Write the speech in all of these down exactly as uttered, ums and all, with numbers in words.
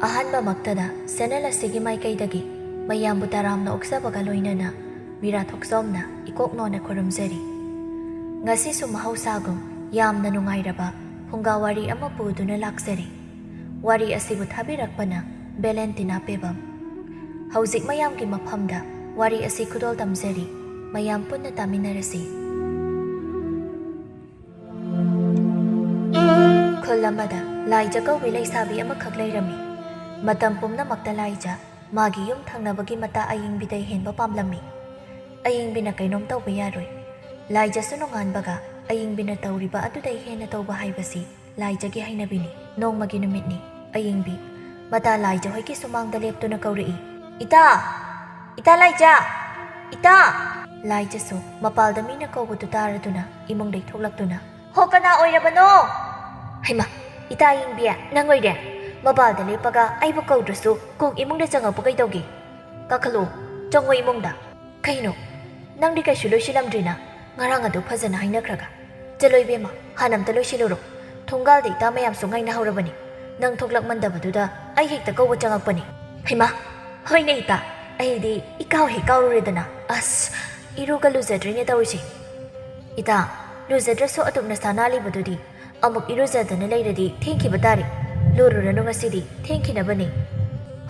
ꯑꯍꯥꯟꯕꯃꯛꯇꯗ channel ꯑꯁꯤꯒꯤ ꯃꯥꯏꯀꯩꯗꯒꯤ ꯃꯌꯥꯝꯕꯨ ꯇꯔꯥꯝꯅ ꯑꯣꯛꯆꯕꯒ ꯂꯣꯏꯅꯅ ꯃꯤꯔꯥ ꯊꯣꯛꯆꯣꯝꯅ ꯏꯀꯣꯛ ꯅꯣꯟꯅ ꯈꯨꯔꯨꯝꯖꯔꯤ꯫ ꯉꯁꯤꯁꯨ ꯃꯍꯧꯁꯥꯒꯨꯝ ꯌꯥꯝꯅ ꯅꯨꯡꯉꯥꯏꯔꯕ ꯐꯨꯡꯒꯥ ꯋꯥꯔꯤ ꯑꯃ ꯄꯨꯗꯨꯅ ꯂꯥꯛꯆꯔꯤ꯫ ꯋꯥꯔꯤ ꯑꯁꯤꯕꯨ ꯊꯥꯕꯤꯔꯛꯄꯅ ꯚꯦꯂꯦꯟꯇꯤꯅꯥ ꯄꯦꯕꯝ꯫ ꯍꯧꯖꯤꯛ ꯃꯌꯥꯝꯒꯤ ꯃꯐꯝꯗ ꯋꯥꯔꯤ ꯑꯁꯤ ꯈꯨꯗꯣꯜ ꯇꯝꯖꯔꯤ꯫ ꯃꯌꯥꯝ ꯄꯨꯟꯅ ꯇꯥꯃꯤꯟꯅꯔꯁꯤ꯫ ꯈꯨꯜ ꯑꯃꯗ ꯂꯥꯏꯖ ꯀꯧꯕꯤ ꯂꯩꯁꯥꯕꯤ ꯑꯃꯈꯛ ꯂꯩꯔꯝꯃꯤ꯫ ꯃꯇꯝ ꯄꯨꯝꯅꯃꯛꯇ ꯂꯥꯏꯖ ꯃꯥꯒꯤ ꯌꯨꯝ ꯊꯪꯅꯕꯒꯤ ꯃꯇꯥ ꯑꯌꯤꯡꯕꯤꯗꯩ ꯍꯦꯟꯕ ꯄꯥꯝꯂꯝꯃꯤ꯫ ꯑꯌꯤꯡꯕꯤꯅ ꯀꯩꯅꯣꯝ ꯇꯧꯕ ꯌꯥꯔꯣꯏ꯫ ꯂꯥꯏꯖꯁꯨ ꯅꯣꯡꯉꯥꯟꯕꯒ ꯑꯌꯤꯡꯕꯤꯅ ꯇꯧꯔꯤꯕ ꯑꯗꯨꯗꯩ ꯍꯦꯟꯅ ꯇꯧꯕ ꯍꯥꯏꯕꯁꯤ ꯂꯥꯏꯖꯒꯤ ꯍꯩꯅꯕꯤꯅꯤ꯫ ꯅꯣꯡꯃꯒꯤ ꯅꯨꯃꯤꯠꯅꯤ꯫ ꯑꯌꯤꯡꯕꯤ ꯃꯇꯥ ꯂꯥꯏꯖ ꯍꯣꯏꯒꯤ ꯁꯨꯃꯥꯡꯗ ꯂꯦꯞꯇꯨꯅ ꯀꯧꯔꯛꯏ, "ꯏꯇꯥ! ꯏꯇꯥ ꯂꯥꯏꯖ! ꯏꯇꯥ!" ꯂꯥꯏꯖꯁꯨ ꯃꯄꯥꯜꯗ ꯃꯤꯅ ꯀꯧꯕꯗꯨ ꯇꯥꯔꯗꯨꯅ ꯏꯃꯨꯡꯗꯩ ꯊꯣꯛꯂꯛꯇꯨꯅ, "ꯍꯣ, ꯀꯅꯥ ꯑꯣꯏꯔꯕꯅꯣ?" "ꯍꯩꯃꯥ, ꯏꯇꯥ ꯑꯌꯤꯡꯕꯤ, ꯅꯪ ꯑꯣꯏꯔꯦ? ꯃꯄꯥꯜꯗ ꯂꯦꯞꯄꯒ ꯑꯩꯕꯨ ꯀꯧꯗ꯭ꯔꯁꯨ ꯀꯣꯛ ꯏꯃꯨꯡꯗ ꯆꯪꯉꯛꯄ ꯀꯩꯗꯧꯒꯦ? ꯀꯥꯈꯠꯂꯣ, ꯆꯪꯉꯣ ꯏꯃꯨꯡꯗ꯫ ꯀꯩꯅꯣ, ꯅꯪꯗꯤ ꯀꯩꯁꯨ ꯂꯣꯏꯁꯤꯜꯂꯝꯗ꯭ꯔꯤꯅ? ꯉꯔꯥꯡ ꯑꯗꯨ ꯐꯖꯅ ꯍꯥꯏꯅꯈ꯭ꯔꯒ꯫ ꯆꯠꯂꯣ ꯏꯕꯦꯝꯃ, ꯍꯥꯟꯅ ꯑꯝꯇ ꯂꯣꯏꯁꯤꯜꯂꯨꯔꯣ꯫ ꯊꯣꯡꯒꯥꯜꯗ ꯏꯇꯥ ꯃꯌꯥꯝꯁꯨ ꯉꯥꯏꯅꯍꯧꯔꯕꯅꯤ꯫ ꯅꯪ ꯊꯣꯛꯂꯛꯃꯟꯗꯕꯗꯨꯗ ꯑꯩ ꯍꯦꯛꯇ ꯀꯧꯕ ꯆꯪꯉꯛꯄꯅꯤ꯫" "ꯍꯩꯃꯥ, ꯍꯣꯏꯅꯦ ꯏꯇꯥ, ꯑꯩꯗꯤ ꯏꯀꯥꯎ ꯍꯦꯛ ꯀꯥꯎꯔꯨꯔꯦꯗꯅ꯫ ꯑꯁ, ꯏꯔꯨꯒ ꯂꯨꯖꯗ꯭ꯔꯤꯅꯦ ꯇꯧꯔꯤꯁꯦ꯫" "ꯏꯇꯥ, ꯂꯨꯖꯗ꯭ꯔꯁꯨ ꯑꯗꯨꯛ ꯅꯁꯥ ꯅꯥꯜꯂꯤꯕꯗꯨꯗꯤ ꯑꯃꯨꯛ ꯏꯔꯨꯖꯗꯅ ꯂꯩꯔꯗꯤ ꯊꯦꯡꯈꯤꯕ ꯇꯥꯔꯦ꯫ ꯂꯨꯔꯨꯔꯅꯨ, ꯉꯁꯤꯗꯤ ꯊꯦꯡꯈꯤꯅꯕꯅꯤ꯫"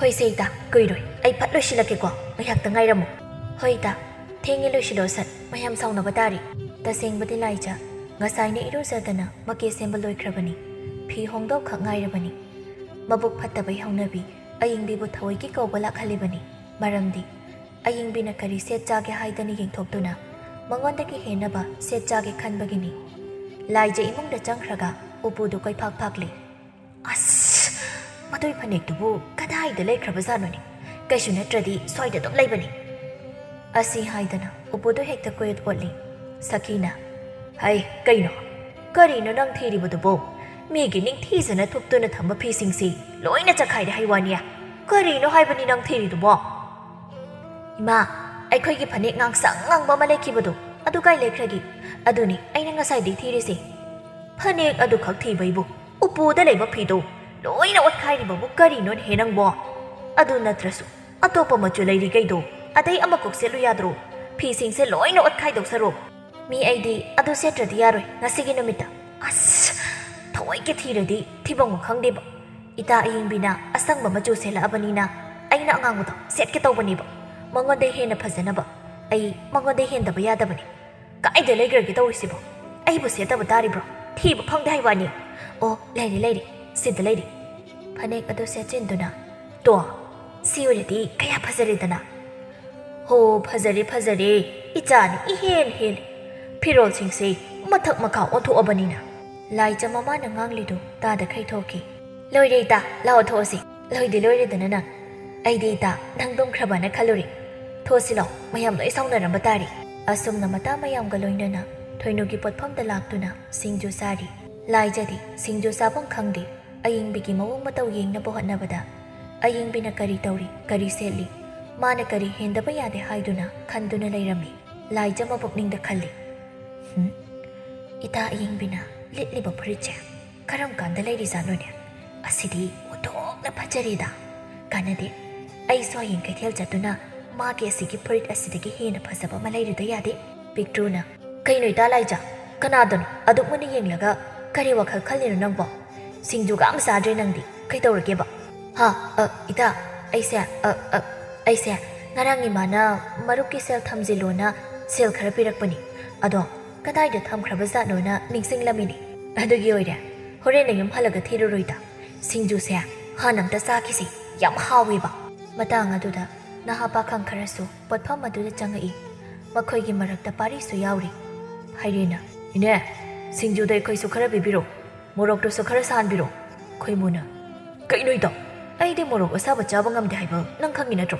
"ꯍꯣꯏꯁꯦ ꯏꯇꯥ, ꯀꯨꯏꯔꯣꯏ꯫ ꯑꯩ ꯐꯠ ꯂꯣꯏꯁꯤꯜꯂꯛꯀꯦꯀꯣ, ꯉꯥꯏꯍꯥꯛꯇ ꯉꯥꯏꯔꯝꯃꯨ꯫" "ꯍꯣꯏ ꯏꯇꯥ, ꯊꯦꯡꯉꯦ, ꯂꯣꯏꯁꯤꯜꯂꯣ ꯁꯠ, ꯃꯌꯥꯝ ꯁꯥꯎꯅꯕ ꯇꯥꯔꯤ꯫" ꯇꯁꯦꯡꯕꯗꯤ ꯂꯥꯏꯖ ꯉꯁꯥꯏꯅ ꯏꯔꯨꯖꯗꯅ ꯃꯀꯦ ꯁꯦꯝꯕ ꯂꯣꯏꯈ꯭ꯔꯕꯅꯤ꯫ ꯐꯤ ꯍꯣꯡꯗꯧꯈꯛ ꯉꯥꯏꯔꯕꯅꯤ꯫ ꯃꯕꯨꯛ ꯐꯠꯇꯕꯩ ꯍꯧꯅꯕꯤ ꯑꯌꯤꯡꯕꯤꯕꯨ ꯊꯑꯣꯏꯒꯤ ꯀꯧꯕ ꯂꯥꯛꯍꯜꯂꯤꯕꯅꯤ꯫ ꯃꯔꯝꯗꯤ ꯑꯌꯤꯡꯕꯤꯅ ꯀꯔꯤ ꯁꯦꯠ ꯆꯥꯒꯦ ꯍꯥꯏꯗꯅ ꯌꯦꯡꯊꯣꯛꯇꯨꯅ ꯃꯉꯣꯟꯗꯒꯤ ꯍꯦꯟꯅꯕ ꯁꯦꯠ ꯆꯥꯒꯦ ꯈꯟꯕꯒꯤꯅꯤ꯫ ꯂꯥꯏꯖ ꯏꯃꯨꯡꯗ ꯆꯪꯈ꯭ꯔꯒ ꯎꯄꯨꯗꯨ ꯀꯣꯏꯐꯥꯛ ꯐꯥꯛꯂꯤ꯫ "ꯑꯁ, ꯃꯗꯨꯏ ꯐꯅꯦꯛꯇꯨꯕꯨ ꯀꯗꯥꯏꯗ ꯂꯩꯈ꯭ꯔꯕꯖꯥꯠꯅꯣꯅꯦ? ꯀꯩꯁꯨ ꯅꯠꯇ꯭ꯔꯗꯤ ꯁ꯭ꯋꯥꯏꯗ ꯑꯗꯨꯝ ꯂꯩꯕꯅꯤ꯫" ꯑꯁꯤ ꯍꯥꯏꯗꯅ ꯎꯄꯨꯗꯨ ꯍꯦꯛꯇ ꯀꯣꯏ ꯑꯣꯠꯂꯤ꯫ ꯁꯈꯤꯅ, "ꯍꯩ, ꯀꯩꯅꯣ? ꯀꯔꯤꯅꯣ ꯅꯪ ꯊꯤꯔꯤꯕꯗꯨꯕꯣ? ꯃꯤꯒꯤ ꯅꯤꯡꯊꯤꯖꯅ ꯊꯨꯞꯇꯨꯅ ꯊꯝꯕ ꯐꯤꯁꯤꯡꯁꯤ ꯂꯣꯏꯅ ꯆꯈꯥꯏꯔꯦ ꯍꯥꯏ ꯋꯥꯅꯤ꯫ ꯀꯔꯤꯅꯣ ꯍꯥꯏꯕꯅꯤ ꯅꯪ ꯊꯤꯔꯤꯗꯨꯕꯣ?" "ꯏꯃꯥ, ꯑꯩꯈꯣꯏꯒꯤ ꯐꯅꯦꯛ ꯉꯥꯡꯁꯪ ꯉꯥꯡꯕ ꯑꯃ ꯂꯩꯈꯤꯕꯗꯣ, ꯑꯗꯨ ꯀꯥꯏ ꯂꯩꯈ꯭ꯔꯒꯦ? ꯑꯗꯨꯅꯤ ꯑꯩꯅ ꯉꯁꯥꯏꯗꯩ ꯊꯤꯔꯤꯁꯦ꯫" "ꯐꯅꯦꯛ ꯑꯗꯨꯈꯛ ꯊꯤꯕꯩꯕꯨ ꯎꯄꯨꯗ ꯂꯩꯕ ꯐꯤꯗꯣ ꯂꯣꯏꯅ ꯑꯣꯠꯈꯥꯏꯔꯤꯕꯕꯨ ꯀꯔꯤꯅꯣꯅꯦꯍꯦ ꯅꯪꯕꯣ? ꯑꯗꯨ ꯅꯠꯇ꯭ꯔꯁꯨ ꯑꯇꯣꯞꯄ ꯃꯆꯨ ꯂꯩꯔꯤ ꯀꯩꯗꯣ? ꯑꯗꯩ ꯑꯃꯀꯣꯛ ꯁꯦꯠꯂꯨ ꯌꯥꯗ꯭ꯔꯣ? ꯐꯤꯁꯤꯡꯁꯦ ꯂꯣꯏꯅ ꯑꯣꯠꯈꯥꯏꯗꯧ ꯁꯔꯨꯛ꯫ ꯃꯤ ꯑꯩꯗꯤ ꯑꯗꯨ ꯁꯦꯠꯇ꯭ꯔꯗꯤ ꯌꯥꯔꯣꯏ ꯉꯁꯤꯒꯤ ꯅꯨꯃꯤꯠꯇ꯫ ꯑꯁ! ꯊꯑꯣꯏꯒꯤ ꯊꯤꯔꯗꯤ ꯊꯤꯐꯝꯒ ꯈꯪꯗꯦꯕ꯫ ꯏꯇꯥ ꯑꯌꯤꯡꯕꯤꯅ ꯑꯁꯪꯕ ꯃꯆꯨ ꯁꯦꯠꯂꯛꯑꯕꯅꯤꯅ ꯑꯩꯅ ꯑꯉꯥꯡꯕꯗꯣ ꯁꯦꯠꯀꯦ ꯇꯧꯕꯅꯦꯕ꯫ ꯃꯉꯣꯟꯗ ꯍꯦꯟꯅ ꯐꯖꯅꯕ꯫ ꯑꯩ ꯃꯉꯣꯟꯗ ꯍꯦꯟꯗꯕ ꯌꯥꯗꯕꯅꯤ꯫ ꯀꯥꯏꯗ ꯂꯩꯈ꯭ꯔꯒꯦ ꯇꯧꯔꯤꯁꯤꯕꯣ? ꯑꯩꯕꯨ ꯁꯦꯠꯇꯕ ꯇꯥꯔꯤꯕ꯭ꯔꯣ? ꯊꯤꯕ ꯐꯪꯗꯦ ꯍꯥꯏꯕ ꯋꯥꯅꯤ꯫ ꯑꯣ, ꯂꯩꯔꯦ, ꯂꯩꯔꯦ꯫ ꯁꯤꯗ ꯂꯩꯔꯦ꯫ ꯐꯅꯦꯛ ꯑꯗꯨ ꯁꯦꯠꯆꯤꯟꯗꯨꯅ, "ꯇꯣ, ꯁꯤ ꯑꯣꯏꯔꯗꯤ ꯀꯌꯥ ꯐꯖꯔꯦꯗꯅ?" "ꯍꯣ, ꯐꯖꯔꯦ, ꯐꯖꯔꯦ꯫ ꯏꯆꯥꯅꯤ ꯏꯍꯦꯟ ꯍꯦꯜꯂꯦ꯫ ꯐꯤꯔꯣꯜꯁꯤꯡꯁꯦ ꯃꯊꯛ ꯃꯈꯥ ꯑꯣꯟꯊꯣꯛꯑꯕꯅꯤꯅ꯫" ꯂꯥꯏꯖ ꯃꯃꯥꯅ ꯉꯥꯡꯂꯤꯗꯨ ꯇꯥꯗꯈꯩ ꯊꯣꯛꯈꯤ꯫ "ꯂꯣꯏꯔꯦ ꯏꯇꯥ, ꯂꯥꯛꯑꯣ ꯊꯣꯛꯑꯁꯤ꯫ ꯂꯣꯏꯗꯤ ꯂꯣꯏꯔꯦꯗꯅ ꯅꯪ꯫ ꯑꯩꯗꯤ ꯏꯇꯥ ꯅꯪ ꯇꯨꯝꯈ꯭ꯔꯕꯅ ꯈꯜꯂꯨꯔꯦ꯫ ꯊꯣꯛꯁꯤ ꯂꯥꯛꯑꯣ, ꯃꯌꯥꯝ ꯂꯣꯏ ꯁꯥꯎꯅꯔꯝꯕ ꯇꯥꯔꯦ꯫" ꯑꯁꯨꯝꯅ ꯃꯇꯥ ꯃꯌꯥꯝꯒ ꯂꯣꯏꯅꯅ ꯊꯣꯏꯅꯨꯒꯤ ꯄꯣꯠꯐꯝꯗ ꯂꯥꯛꯇꯨꯅ ꯁꯤꯡꯖꯨ ꯆꯥꯔꯤ꯫ ꯂꯥꯏꯖꯗꯤ ꯁꯤꯡꯖꯨ ꯆꯥꯐꯝ ꯈꯪꯗꯦ꯫ ꯑꯌꯤꯡꯕꯤꯒꯤ ꯃꯑꯣꯡ ꯃꯇꯧ ꯌꯦꯡꯅꯕ ꯍꯣꯠꯅꯕꯗ ꯑꯌꯤꯡꯕꯤꯅ ꯀꯔꯤ ꯇꯧꯔꯤ, ꯀꯔꯤ ꯁꯦꯠꯂꯤ, ꯃꯥꯅ ꯀꯔꯤ ꯍꯦꯟꯗꯕ ꯌꯥꯗꯦ ꯍꯥꯏꯗꯨꯅ ꯈꯟꯗꯨꯅ ꯂꯩꯔꯝꯃꯤ꯫ ꯂꯥꯏꯖ ꯃꯄꯨꯛꯅꯤꯡꯗ ꯈꯜꯂꯤ, "ꯍꯨꯝ, ꯏꯇꯥ ꯑꯌꯤꯡꯕꯤꯅ ꯂꯤꯠꯂꯤꯕ ꯐꯨꯔꯤꯠꯁꯦ ꯀꯔꯝ ꯀꯥꯟꯗ ꯂꯩꯔꯤꯖꯥꯠꯅꯣꯅꯦ? ꯑꯁꯤꯗꯤ ꯑꯣꯟꯊꯣꯛꯅ ꯐꯖꯔꯦꯗ꯫ ꯀꯥꯟꯅꯗꯦ, ꯑꯩꯁꯨ ꯍꯌꯦꯡ ꯀꯩꯊꯦꯜ ꯆꯠꯇꯨꯅ ꯃꯥꯒꯤ ꯑꯁꯤꯒꯤ ꯐꯨꯔꯤꯠ ꯑꯁꯤꯗꯒꯤ ꯍꯦꯟꯅ ꯐꯖꯕ ꯑꯃ ꯂꯩꯔꯨꯗ ꯌꯥꯗꯦ꯫" ꯄꯤꯛꯇ꯭ꯔꯨꯅ, "ꯀꯩꯅꯣ ꯏꯇꯥ ꯂꯥꯏꯖ? ꯀꯅꯥꯗꯅꯣ ꯑꯗꯨꯛ ꯃꯨꯟꯅ ꯌꯦꯡꯂꯒ ꯀꯔꯤ ꯋꯥꯈꯜ ꯈꯜꯂꯤꯅꯣ ꯅꯪꯕꯣ? ꯁꯤꯡꯖꯨꯒ ꯑꯃ ꯆꯥꯗ꯭ꯔꯦ ꯅꯪꯗꯤ꯫ ꯀꯩꯗꯧꯔꯒꯦꯕ?" "ꯍꯥ, ꯑ, ꯏꯇꯥ, ꯑꯩꯁꯦ, ꯑ, ꯑ, ꯑꯩꯁꯦ ꯉꯔꯥꯡ ꯏꯃꯥꯅ ꯃꯔꯨꯞꯀꯤ ꯁꯦꯜ ꯊꯝꯖꯤꯜꯂꯣꯅ ꯁꯦꯜ ꯈꯔ ꯄꯤꯔꯛꯄꯅꯤ꯫ ꯑꯗꯣ ꯀꯗꯥꯏꯗ ꯊꯝꯈ꯭ꯔꯕꯖꯥꯠꯅꯣꯅ ꯅꯤꯡꯁꯤꯡꯂꯝꯃꯤꯅꯤ꯫ ꯑꯗꯨꯒꯤ ꯑꯣꯏꯔꯦ꯫ ꯍꯣꯔꯦꯟ ꯅꯌꯨꯝ ꯍꯜꯂꯒ ꯊꯤꯔꯨꯔꯣꯏꯗ꯫ ꯁꯤꯡꯖꯨꯁꯦ ꯍꯥꯟꯅ ꯑꯝꯇ ꯆꯥꯈꯤꯁꯤ, ꯌꯥꯝ ꯍꯥꯎꯋꯦꯕ꯫" ꯃꯇꯥꯡ ꯑꯗꯨꯗ ꯅꯍꯥ ꯄꯥꯈꯪ ꯈꯔꯁꯨ ꯄꯣꯠꯐꯝ ꯑꯗꯨꯗ ꯆꯪꯉꯛꯏ꯫ ꯃꯈꯣꯏꯒꯤ ꯃꯔꯛꯇ ꯄꯥꯔꯤꯁꯨ ꯌꯥꯎꯔꯤ꯫ ꯐꯩꯔꯦꯅ, "ꯏꯅꯦ, ꯁꯤꯡꯖꯨꯗ ꯑꯩꯈꯣꯏꯁꯨ ꯈꯔ ꯄꯤꯕꯤꯔꯣ, ꯃꯣꯔꯣꯛꯇꯨꯁꯨ ꯈꯔ ꯁꯥꯍꯟꯕꯤꯔꯣ꯫" ꯈꯣꯏꯃꯨꯅ, "ꯀꯩꯅꯣ ꯏꯇꯥꯎ? ꯑꯩꯗꯤ ꯃꯣꯔꯣꯛ ꯑꯁꯥꯕ ꯆꯥꯕ ꯉꯝꯗꯦ ꯍꯥꯏꯕ ꯅꯪ ꯈꯪꯉꯤ ꯅꯠꯇ꯭ꯔꯣ?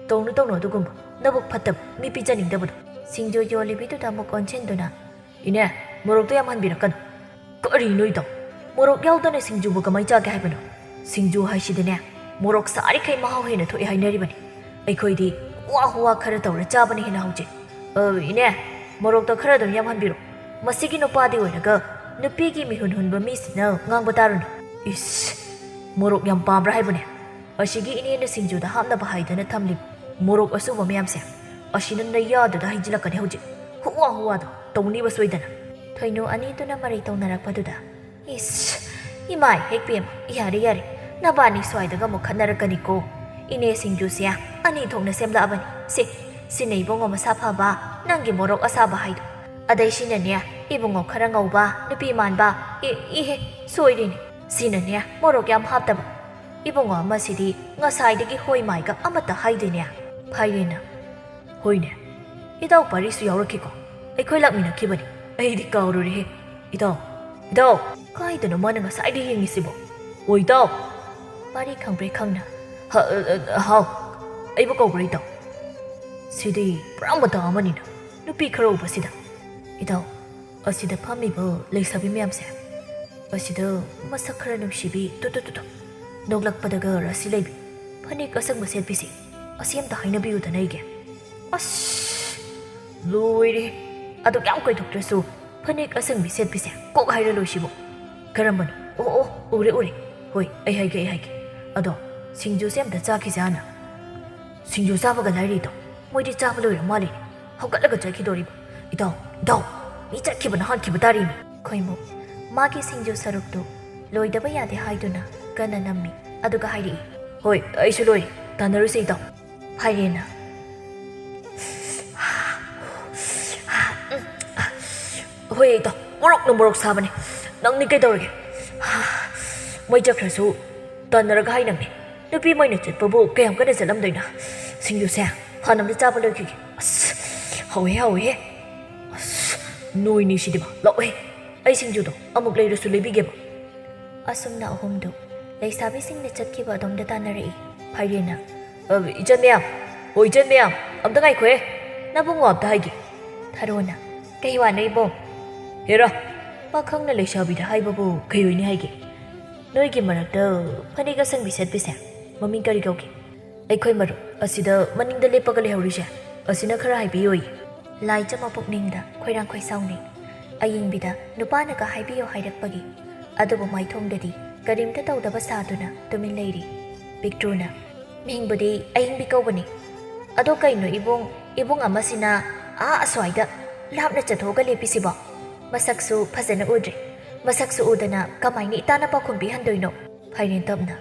ꯇꯧꯅꯨ, ꯇꯧꯅꯨ ꯑꯗꯨꯒꯨꯝꯕ, ꯅꯕꯨꯛ ꯐꯠꯇꯕ, ꯃꯤ ꯄꯤꯖꯅꯤꯡꯗꯕꯗꯣ꯫" ꯁꯤꯡꯖꯨ ꯌꯣꯜꯂꯤꯕꯤꯗꯨꯗ ꯑꯃꯨꯛ ꯑꯣꯟꯁꯤꯟꯗꯨꯅ, "ꯏꯅꯦ, ꯃꯣꯔꯣꯛꯇꯣ ꯌꯥꯝ ꯍꯟꯕꯤꯔꯛꯀꯅꯨ꯫" "ꯀꯔꯤꯅꯣ ꯏꯇꯥꯎ? ꯃꯣꯔꯣꯛ ꯌꯥꯎꯗꯅ ꯁꯤꯡꯖꯨꯕꯨ ꯀꯃꯥꯏ ꯆꯥꯒꯦ ꯍꯥꯏꯕꯅꯣ? ꯁꯤꯡꯖꯨ ꯍꯥꯏꯁꯤꯗꯤꯅꯦ, ꯃꯣꯔꯣꯛ ꯁꯥꯔꯤꯈꯩ ꯃꯍꯥꯎ ꯍꯦꯟꯅ ꯊꯣꯛꯑꯦ ꯍꯥꯏꯅꯔꯤꯕꯅꯤ꯫ ꯑꯩꯈꯣꯏꯗꯤ ꯋꯥ ꯋꯥ ꯈꯔ ꯇꯧꯔ ꯆꯥꯕꯅ ꯍꯦꯟꯅ ꯍꯥꯎꯖꯩ꯫" "ꯑ, ꯏꯅꯦ, ꯃꯣꯔꯣꯛꯇꯣ ꯈꯔ ꯑꯗꯨꯝ ꯌꯥꯝꯍꯟꯕꯤꯔꯣ꯫ ꯃꯁꯤꯒꯤ ꯅꯨꯄꯥꯗꯤ ꯑꯣꯏꯔꯒ ꯅꯨꯄꯤꯒꯤ ꯃꯤꯍꯨꯟ ꯍꯨꯟꯕ ꯃꯤꯁꯤꯅ ꯉꯥꯡꯕ ꯇꯥꯔꯨꯅꯨ꯫" "ꯏꯁ, ꯃꯣꯔꯣꯛ ꯌꯥꯝ ꯄꯥꯝꯕ꯭ꯔꯥ ꯍꯥꯏꯕꯅꯦ? ꯑꯁꯤꯒꯤ ꯏꯅꯦꯅ ꯁꯤꯡꯖꯨꯗ ꯍꯥꯞꯅꯕ ꯍꯥꯏꯗꯨꯅ ꯊꯝꯂꯤꯕ ꯃꯣꯔꯣꯛ ꯑꯁꯨꯕ ꯃꯌꯥꯝꯁꯦ ꯑꯁꯤꯅ ꯅꯌꯥꯗꯨꯗ ꯍꯩꯖꯤꯜꯂꯛꯀꯅꯤ ꯍꯧꯖꯤꯛ꯫ ꯍꯨꯋꯥ ꯍꯨꯋꯥꯗꯣ ꯇꯧꯅꯤꯕ ꯁꯣꯏꯗꯅ꯫ ꯊꯣꯏꯅꯨ ꯑꯅꯤꯗꯨꯅ ꯃꯔꯩ ꯇꯧꯅꯔꯛꯄꯗꯨꯗ, "ꯏꯁ, ꯏꯃꯥꯏ ꯍꯦꯛ ꯄꯦꯝꯃ, ꯌꯥꯔꯦ ꯌꯥꯔꯦ, ꯅꯕꯥꯅꯤ ꯁ꯭ꯋꯥꯏꯗꯒ ꯑꯃꯨꯛ ꯈꯠꯅꯔꯛꯀꯅꯤꯀꯣ꯫ ꯏꯅꯦ ꯁꯤꯡꯖꯨꯁꯦ ꯑꯅꯤ ꯊꯣꯛꯅ ꯁꯦꯝꯂꯛꯑꯕꯅꯤ꯫ ꯁꯦ, ꯁꯤꯅ ꯏꯕꯨꯡꯉꯣ ꯃꯁꯥ ꯐꯕ, ꯅꯪꯒꯤ ꯃꯣꯔꯣꯛ ꯑꯁꯥꯕ ꯍꯥꯏꯗꯣ꯫ ꯑꯗꯩ ꯁꯤꯅꯅꯦ, ꯏꯕꯨꯡꯉꯣ ꯈꯔ ꯉꯧꯕ, ꯅꯨꯄꯤ ꯃꯥꯟꯕ, ꯏ, ꯏꯍꯦ, ꯁꯣꯏꯔꯤꯅꯦ꯫ ꯁꯤꯅꯅꯦ, ꯃꯣꯔꯣꯛ ꯌꯥꯝ ꯍꯥꯞꯇꯕ꯫ ꯏꯕꯨꯡꯉꯣ ꯑꯃꯁꯤꯗꯤ ꯉꯁꯥꯏꯗꯒꯤ ꯍꯣꯏ ꯃꯥꯏꯒ ꯑꯃꯠꯇ ꯍꯥꯏꯗꯦꯅꯦ꯫" ꯐꯥꯏꯔꯦꯟꯅ, "ꯍꯣꯏꯅꯦ, ꯏꯇꯥꯎ ꯄꯥꯔꯤꯁꯨ ꯌꯥꯎꯔꯛꯈꯤꯀꯣ꯫ ꯑꯩꯈꯣꯏ ꯂꯥꯛꯃꯤꯟꯅꯈꯤꯕꯅꯤ꯫ ꯑꯩꯗꯤ ꯀꯥꯎꯔꯨꯔꯦꯍꯦ꯫ ꯏꯇꯥꯎ, ꯏꯇꯥꯎ, ꯀꯥꯏꯗꯅꯣ ꯃꯥꯅ ꯉꯁꯥꯏꯗꯒꯤ ꯌꯦꯡꯉꯤꯁꯤꯕꯣ? ꯑꯣ ꯏꯇꯥꯎ!" ꯄꯥꯔꯤ ꯈꯪꯄ꯭ꯔꯦꯛ ꯈꯪꯅ, "ꯍ-, ꯑ, ꯑ, ꯍꯥꯎ, ꯑꯩꯕꯨ ꯀꯧꯕ꯭ꯔꯥ ꯏꯇꯥꯎ? ꯁꯤꯗꯤ ꯄꯨꯔꯥ ꯃꯇꯥ ꯑꯃꯅꯤꯅ, ꯅꯨꯄꯤ ꯈꯔ ꯎꯕꯁꯤꯗ꯫" ꯏꯇꯥꯎ, ꯑꯁꯤꯗ ꯐꯝꯃꯤꯕ ꯂꯩꯁꯥꯕꯤ ꯃꯌꯥꯝꯁꯦ, ꯑꯁꯤꯗ ꯃꯁꯛ ꯈꯔ ꯅꯨꯡꯁꯤꯕꯤ, ꯇꯨ, ꯇꯨ, ꯇꯨ, ꯇꯨ, ꯅꯣꯛꯂꯛꯄꯗꯒ ꯔꯥꯁꯤ ꯂꯩꯕꯤ, ꯐꯅꯦꯛ ꯑꯁꯪꯕ ꯁꯦꯠꯄꯤꯁꯦ, ꯑꯁꯤ ꯑꯝꯇ ꯍꯥꯏꯅꯕꯤꯌꯨꯗꯅ ꯑꯩꯒꯤ꯫ ꯑꯁ, ꯂꯣꯏꯔꯦ꯫ ꯑꯗꯨꯛ ꯌꯥꯝ ꯀꯣꯏꯊꯣꯛꯇ꯭ꯔꯁꯨ ꯐꯅꯦꯛ ꯑꯁꯪꯕꯤ ꯁꯦꯠꯄꯤꯁꯦ ꯀꯣꯛ ꯍꯥꯏꯔ ꯂꯣꯏꯁꯤꯕꯨ꯫ ꯀꯔꯝꯕꯅꯣ? ꯑꯣ, ꯑꯣ, ꯎꯔꯦ, ꯎꯔꯦ꯫ ꯍꯣꯏ, ꯑꯩ ꯍꯥꯏꯒꯦ, ꯑꯩ ꯍꯥꯏꯒꯦ꯫ ꯑꯗꯣ ꯁꯤꯡꯖꯨꯁꯦ ꯑꯝꯇ ꯆꯥꯈꯤꯁꯦ ꯍꯥꯟꯅ꯫ ꯁꯤꯡꯖꯨ ꯆꯥꯕꯒ ꯂꯥꯏꯔꯤ ꯏꯇꯥꯎ, ꯃꯣꯏꯗꯤ ꯆꯥꯕ ꯂꯣꯏꯔ ꯃꯥꯜꯂꯦꯅꯦ꯫ ꯍꯧꯒꯠꯂꯒ ꯆꯠꯈꯤꯗꯣꯔꯤꯕ꯫ ꯏꯇꯥꯎ, ꯏꯇꯥꯎ, ꯃꯤ ꯆꯠꯈꯤꯕꯅ ꯍꯥꯟꯈꯤꯕ ꯇꯥꯔꯦꯅꯦ꯫ ꯈꯣꯏꯃꯨ ꯃꯥꯒꯤ ꯁꯤꯡꯖꯨ ꯁꯔꯨꯛꯇꯨ ꯂꯣꯏꯗꯕ ꯌꯥꯗꯦ ꯍꯥꯏꯗꯨꯅ ꯀꯟꯅ ꯅꯝꯃꯤ꯫ ꯑꯗꯨꯒ ꯍꯥꯏꯔꯛꯏ, "ꯍꯣꯏ, ꯑꯩꯁꯨ ꯂꯣꯏꯔꯦ꯫ ꯇꯥꯟꯅꯔꯨꯁꯦ ꯏꯇꯥꯎ꯫" ꯐꯥꯏꯔꯦꯟꯅ, "ꯍꯣꯏ ꯏꯇꯥꯎ, ꯃꯣꯔꯣꯛꯅ ꯃꯣꯔꯣꯛ ꯁꯥꯕꯅꯦ꯫ ꯅꯪꯗꯤ ꯀꯩꯗꯧꯔꯒꯦ?" "ꯃꯩ ꯆꯠꯈ꯭ꯔꯁꯨ ꯇꯥꯟꯅꯔꯒ ꯍꯥꯏꯅꯕꯅꯦ꯫ ꯅꯨꯄꯤ ꯃꯩꯅ ꯆꯠꯄꯕꯨ ꯀꯌꯥꯝ ꯀꯟꯅ ꯆꯠꯂꯝꯗꯣꯏꯅꯣ? ꯁꯤꯡꯖꯨꯁꯦ ꯍꯥꯟꯅ ꯑꯝꯇ ꯆꯥꯕ ꯂꯣꯏꯈꯤꯒꯦ꯫ ꯑꯁ, ꯍꯥꯎꯋꯦ, ꯍꯥꯎꯋꯦ꯫ ꯑꯁ, ꯅꯣꯏꯅꯤ ꯁꯤꯗꯤꯕ꯫ ꯂꯥꯛꯑꯣꯍꯦ, ꯑꯩ ꯁꯤꯡꯖꯨꯗꯣ ꯑꯃꯨꯛ ꯂꯩꯔꯁꯨ ꯂꯩꯕꯤꯒꯦꯕ꯫" ꯑꯁꯨꯝꯅ ꯑꯍꯨꯝꯗꯨ ꯂꯩꯁꯥꯕꯤꯁꯤꯡꯅ ꯆꯠꯈꯤꯕ ꯑꯗꯣꯝꯗ ꯇꯥꯟꯅꯔꯛꯏ꯫ ꯐꯥꯏꯔꯦꯟꯅ, "ꯑ, ꯏꯆꯟ ꯃꯌꯥꯝ, ꯑꯣ, ꯏꯆꯟ ꯃꯌꯥꯝ, ꯑꯝꯇ ꯉꯥꯏꯈꯣꯍꯦ, ꯅꯕꯨꯡ ꯋꯥ ꯑꯝꯇ ꯍꯥꯏꯒꯦ꯫" ꯊꯔꯣꯅ, "ꯀꯩ ꯋꯥꯅꯣ ꯏꯕꯣ?" "ꯍꯦꯔꯥ, ꯄꯥꯈꯪꯅ ꯂꯩꯁꯥꯕꯤꯗ ꯍꯥꯏꯕꯕꯨ ꯀꯩ ꯑꯣꯏꯅꯤ ꯍꯥꯏꯒꯦ? ꯅꯣꯏꯒꯤ ꯃꯔꯛꯇ ꯐꯅꯦꯛ ꯑꯁꯪꯕꯤ ꯁꯦꯠꯄꯤꯁꯦ ꯃꯃꯤꯡ ꯀꯔꯤ ꯀꯧꯒꯦ? ꯑꯩꯈꯣꯏ ꯃꯔꯨꯞ ꯑꯁꯤꯗ ꯃꯅꯤꯡꯗ ꯂꯦꯞꯄꯒ ꯂꯩꯍꯧꯔꯤꯁꯦ, ꯑꯁꯤꯅ ꯈꯔ ꯍꯥꯏꯕꯤꯌꯣꯌꯦ꯫" ꯂꯥꯏꯖ ꯃꯄꯨꯛꯅꯤꯡꯗ ꯈꯣꯏꯔꯥꯡ ꯈꯣꯏꯁꯥꯎꯅꯩ꯫ ꯑꯌꯤꯡꯕꯤꯗ ꯅꯨꯄꯥꯅꯒ ꯍꯥꯏꯕꯤꯌꯣ ꯍꯥꯏꯔꯛꯄꯒꯤ꯫ ꯑꯗꯨꯕꯨ ꯃꯥꯏꯊꯣꯡꯗꯗꯤ ꯀꯔꯤꯝꯇ ꯇꯧꯗꯕ ꯁꯥꯗꯨꯅ ꯇꯨꯃꯤꯟ ꯂꯩꯔꯤ꯫ ꯄꯤꯛꯇ꯭ꯔꯨꯅ, "ꯃꯤꯡꯕꯨꯗꯤ ꯑꯌꯤꯡꯕꯤ ꯀꯧꯕꯅꯤ꯫ ꯑꯗꯣ ꯀꯩꯅꯣ ꯏꯕꯨꯡ, ꯏꯕꯨꯡ ꯑꯃꯁꯤꯅ ꯑꯥ ꯑꯁ꯭ꯋꯥꯏꯗ ꯂꯥꯞꯅ ꯆꯠꯊꯣꯛꯑꯒ ꯂꯦꯞꯄꯤꯁꯤꯕꯣ? ꯃꯁꯛꯁꯨ ꯐꯖꯅ ꯎꯗ꯭ꯔꯤ꯫ ꯃꯁꯛꯁꯨ ꯎꯗꯅ ꯀꯃꯥꯏꯅ ꯏꯇꯥꯅ ꯄꯥꯎꯈꯨꯝ ꯄꯤꯍꯟꯗꯣꯏꯅꯣ?" ꯐꯥꯏꯔꯦꯟ ꯇꯞꯅ,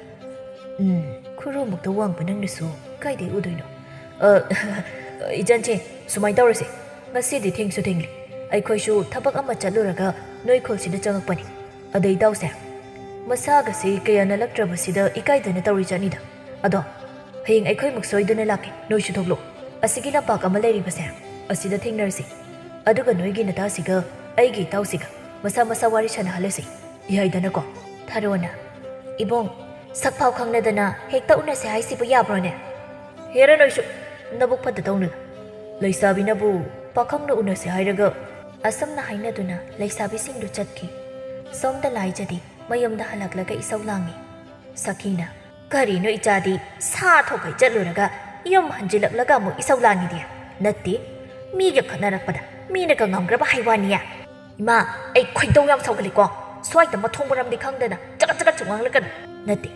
"ꯎꯝ, ꯈꯨꯔꯨꯃꯨꯛꯇ ꯋꯥꯡꯕ ꯅꯪꯅꯁꯨ ꯀꯥꯏꯗꯩ ꯎꯗꯣꯏꯅꯣ? ꯑ, ꯏꯆꯟꯁꯦ, ꯁꯨꯃꯥꯏꯅ ꯇꯧꯔꯁꯦ꯫ ꯉꯁꯤꯗꯤ ꯊꯦꯡꯁꯨ ꯊꯦꯡꯂꯦ꯫ ꯑꯩꯈꯣꯏꯁꯨ ꯊꯕꯛ ꯑꯃ ꯆꯠꯂꯨꯔꯒ ꯅꯣꯏ ꯈꯨꯜꯁꯤꯗ ꯆꯪꯉꯛꯄꯅꯤ꯫ ꯑꯗꯩ ꯏꯇꯥꯎꯁꯦ, ꯃꯁꯥꯒꯁꯦ ꯀꯌꯥ ꯅꯥꯜꯂꯛꯇ꯭ꯔꯕꯁꯤꯗ ꯏꯀꯥꯏꯗꯅ ꯇꯧꯔꯤ ꯆꯠꯅꯤꯗ꯫ ꯑꯗꯣ ꯍꯌꯦꯡ ꯑꯩꯈꯣꯏꯃꯨꯛ ꯁꯣꯏꯗꯅ ꯂꯥꯛꯀꯦ, ꯅꯣꯏꯁꯨ ꯊꯣꯛꯂꯛꯑꯣ꯫ ꯑꯁꯤꯒꯤ ꯂꯝꯄꯥꯛ ꯑꯃ ꯂꯩꯔꯤꯕꯁꯦ, ꯑꯁꯤꯗ ꯊꯦꯡꯅꯔꯁꯤ꯫ ꯑꯗꯨꯒ ꯅꯣꯏꯒꯤ ꯅꯇꯥꯁꯤꯒ ꯑꯩꯒꯤ ꯏꯇꯥꯎꯁꯤꯒ ꯃꯁꯥ ꯃꯁꯥ ꯋꯥꯔꯤ ꯁꯥꯟꯅꯍꯜꯂꯁꯤ꯫ ꯌꯥꯏꯗꯅꯀꯣ?" ꯊꯥꯔꯣꯅ, "ꯏꯕꯨꯡ, ꯁꯛꯐꯥꯎ ꯈꯪꯅꯗꯅ ꯍꯦꯛꯇ ꯎꯅꯁꯦ ꯍꯥꯏꯁꯤꯕꯨ ꯌꯥꯕ꯭ꯔꯣꯅꯦ?" "ꯍꯦꯔꯥ ꯅꯣꯏꯁꯨ, ꯅꯕꯨꯛ ꯐꯠꯇ ꯇꯧꯅꯨ꯫ ꯂꯩꯁꯥꯕꯤꯅꯕꯨ ꯄꯥꯈꯪꯅ ꯎꯅꯁꯦ ꯍꯥꯏꯔꯒ?" ꯑꯁꯨꯝꯅ ꯍꯥꯏꯅꯗꯨꯅ ꯂꯩꯁꯥꯕꯤꯁꯤꯡꯗꯨ ꯆꯠꯈꯤ꯫ ꯁꯣꯝꯗ ꯂꯥꯏꯖꯗꯤ ꯃꯌꯨꯝꯗ ꯍꯜꯂꯛꯂꯒ ꯏꯁꯧ ꯂꯥꯡꯉꯤ꯫ ꯁꯈꯤꯅ, "ꯀꯔꯤꯅꯣ ꯏꯆꯥꯗꯤ, ꯁꯥ ꯊꯣꯛꯈꯩ ꯆꯠꯂꯨꯔꯒ ꯌꯨꯝ ꯍꯟꯖꯤꯜꯂꯛꯂꯒ ꯑꯃꯨꯛ ꯏꯁꯧ ꯂꯥꯡꯉꯤꯗꯤ? ꯅꯠꯇꯦ, ꯃꯤꯒ ꯈꯠꯅꯔꯛꯄꯗ ꯃꯤꯅꯒ ꯉꯝꯈ꯭ꯔꯕ ꯍꯥꯏ ꯋꯥꯅꯤ꯫ ꯏꯃꯥ, ꯑꯩ ꯈꯣꯏꯗꯧ ꯌꯥꯝ ꯁꯥꯎꯒꯠꯂꯤꯀꯣ꯫ ꯁ꯭ꯋꯥꯏꯗ ꯃꯊꯣꯡ ꯃꯔꯝꯗꯤ ꯈꯪꯗꯅ ꯆꯒꯠ ꯆꯒꯠꯁꯨ ꯉꯥꯡꯂꯛꯀꯅꯨ꯫ ꯅꯠꯇꯦ,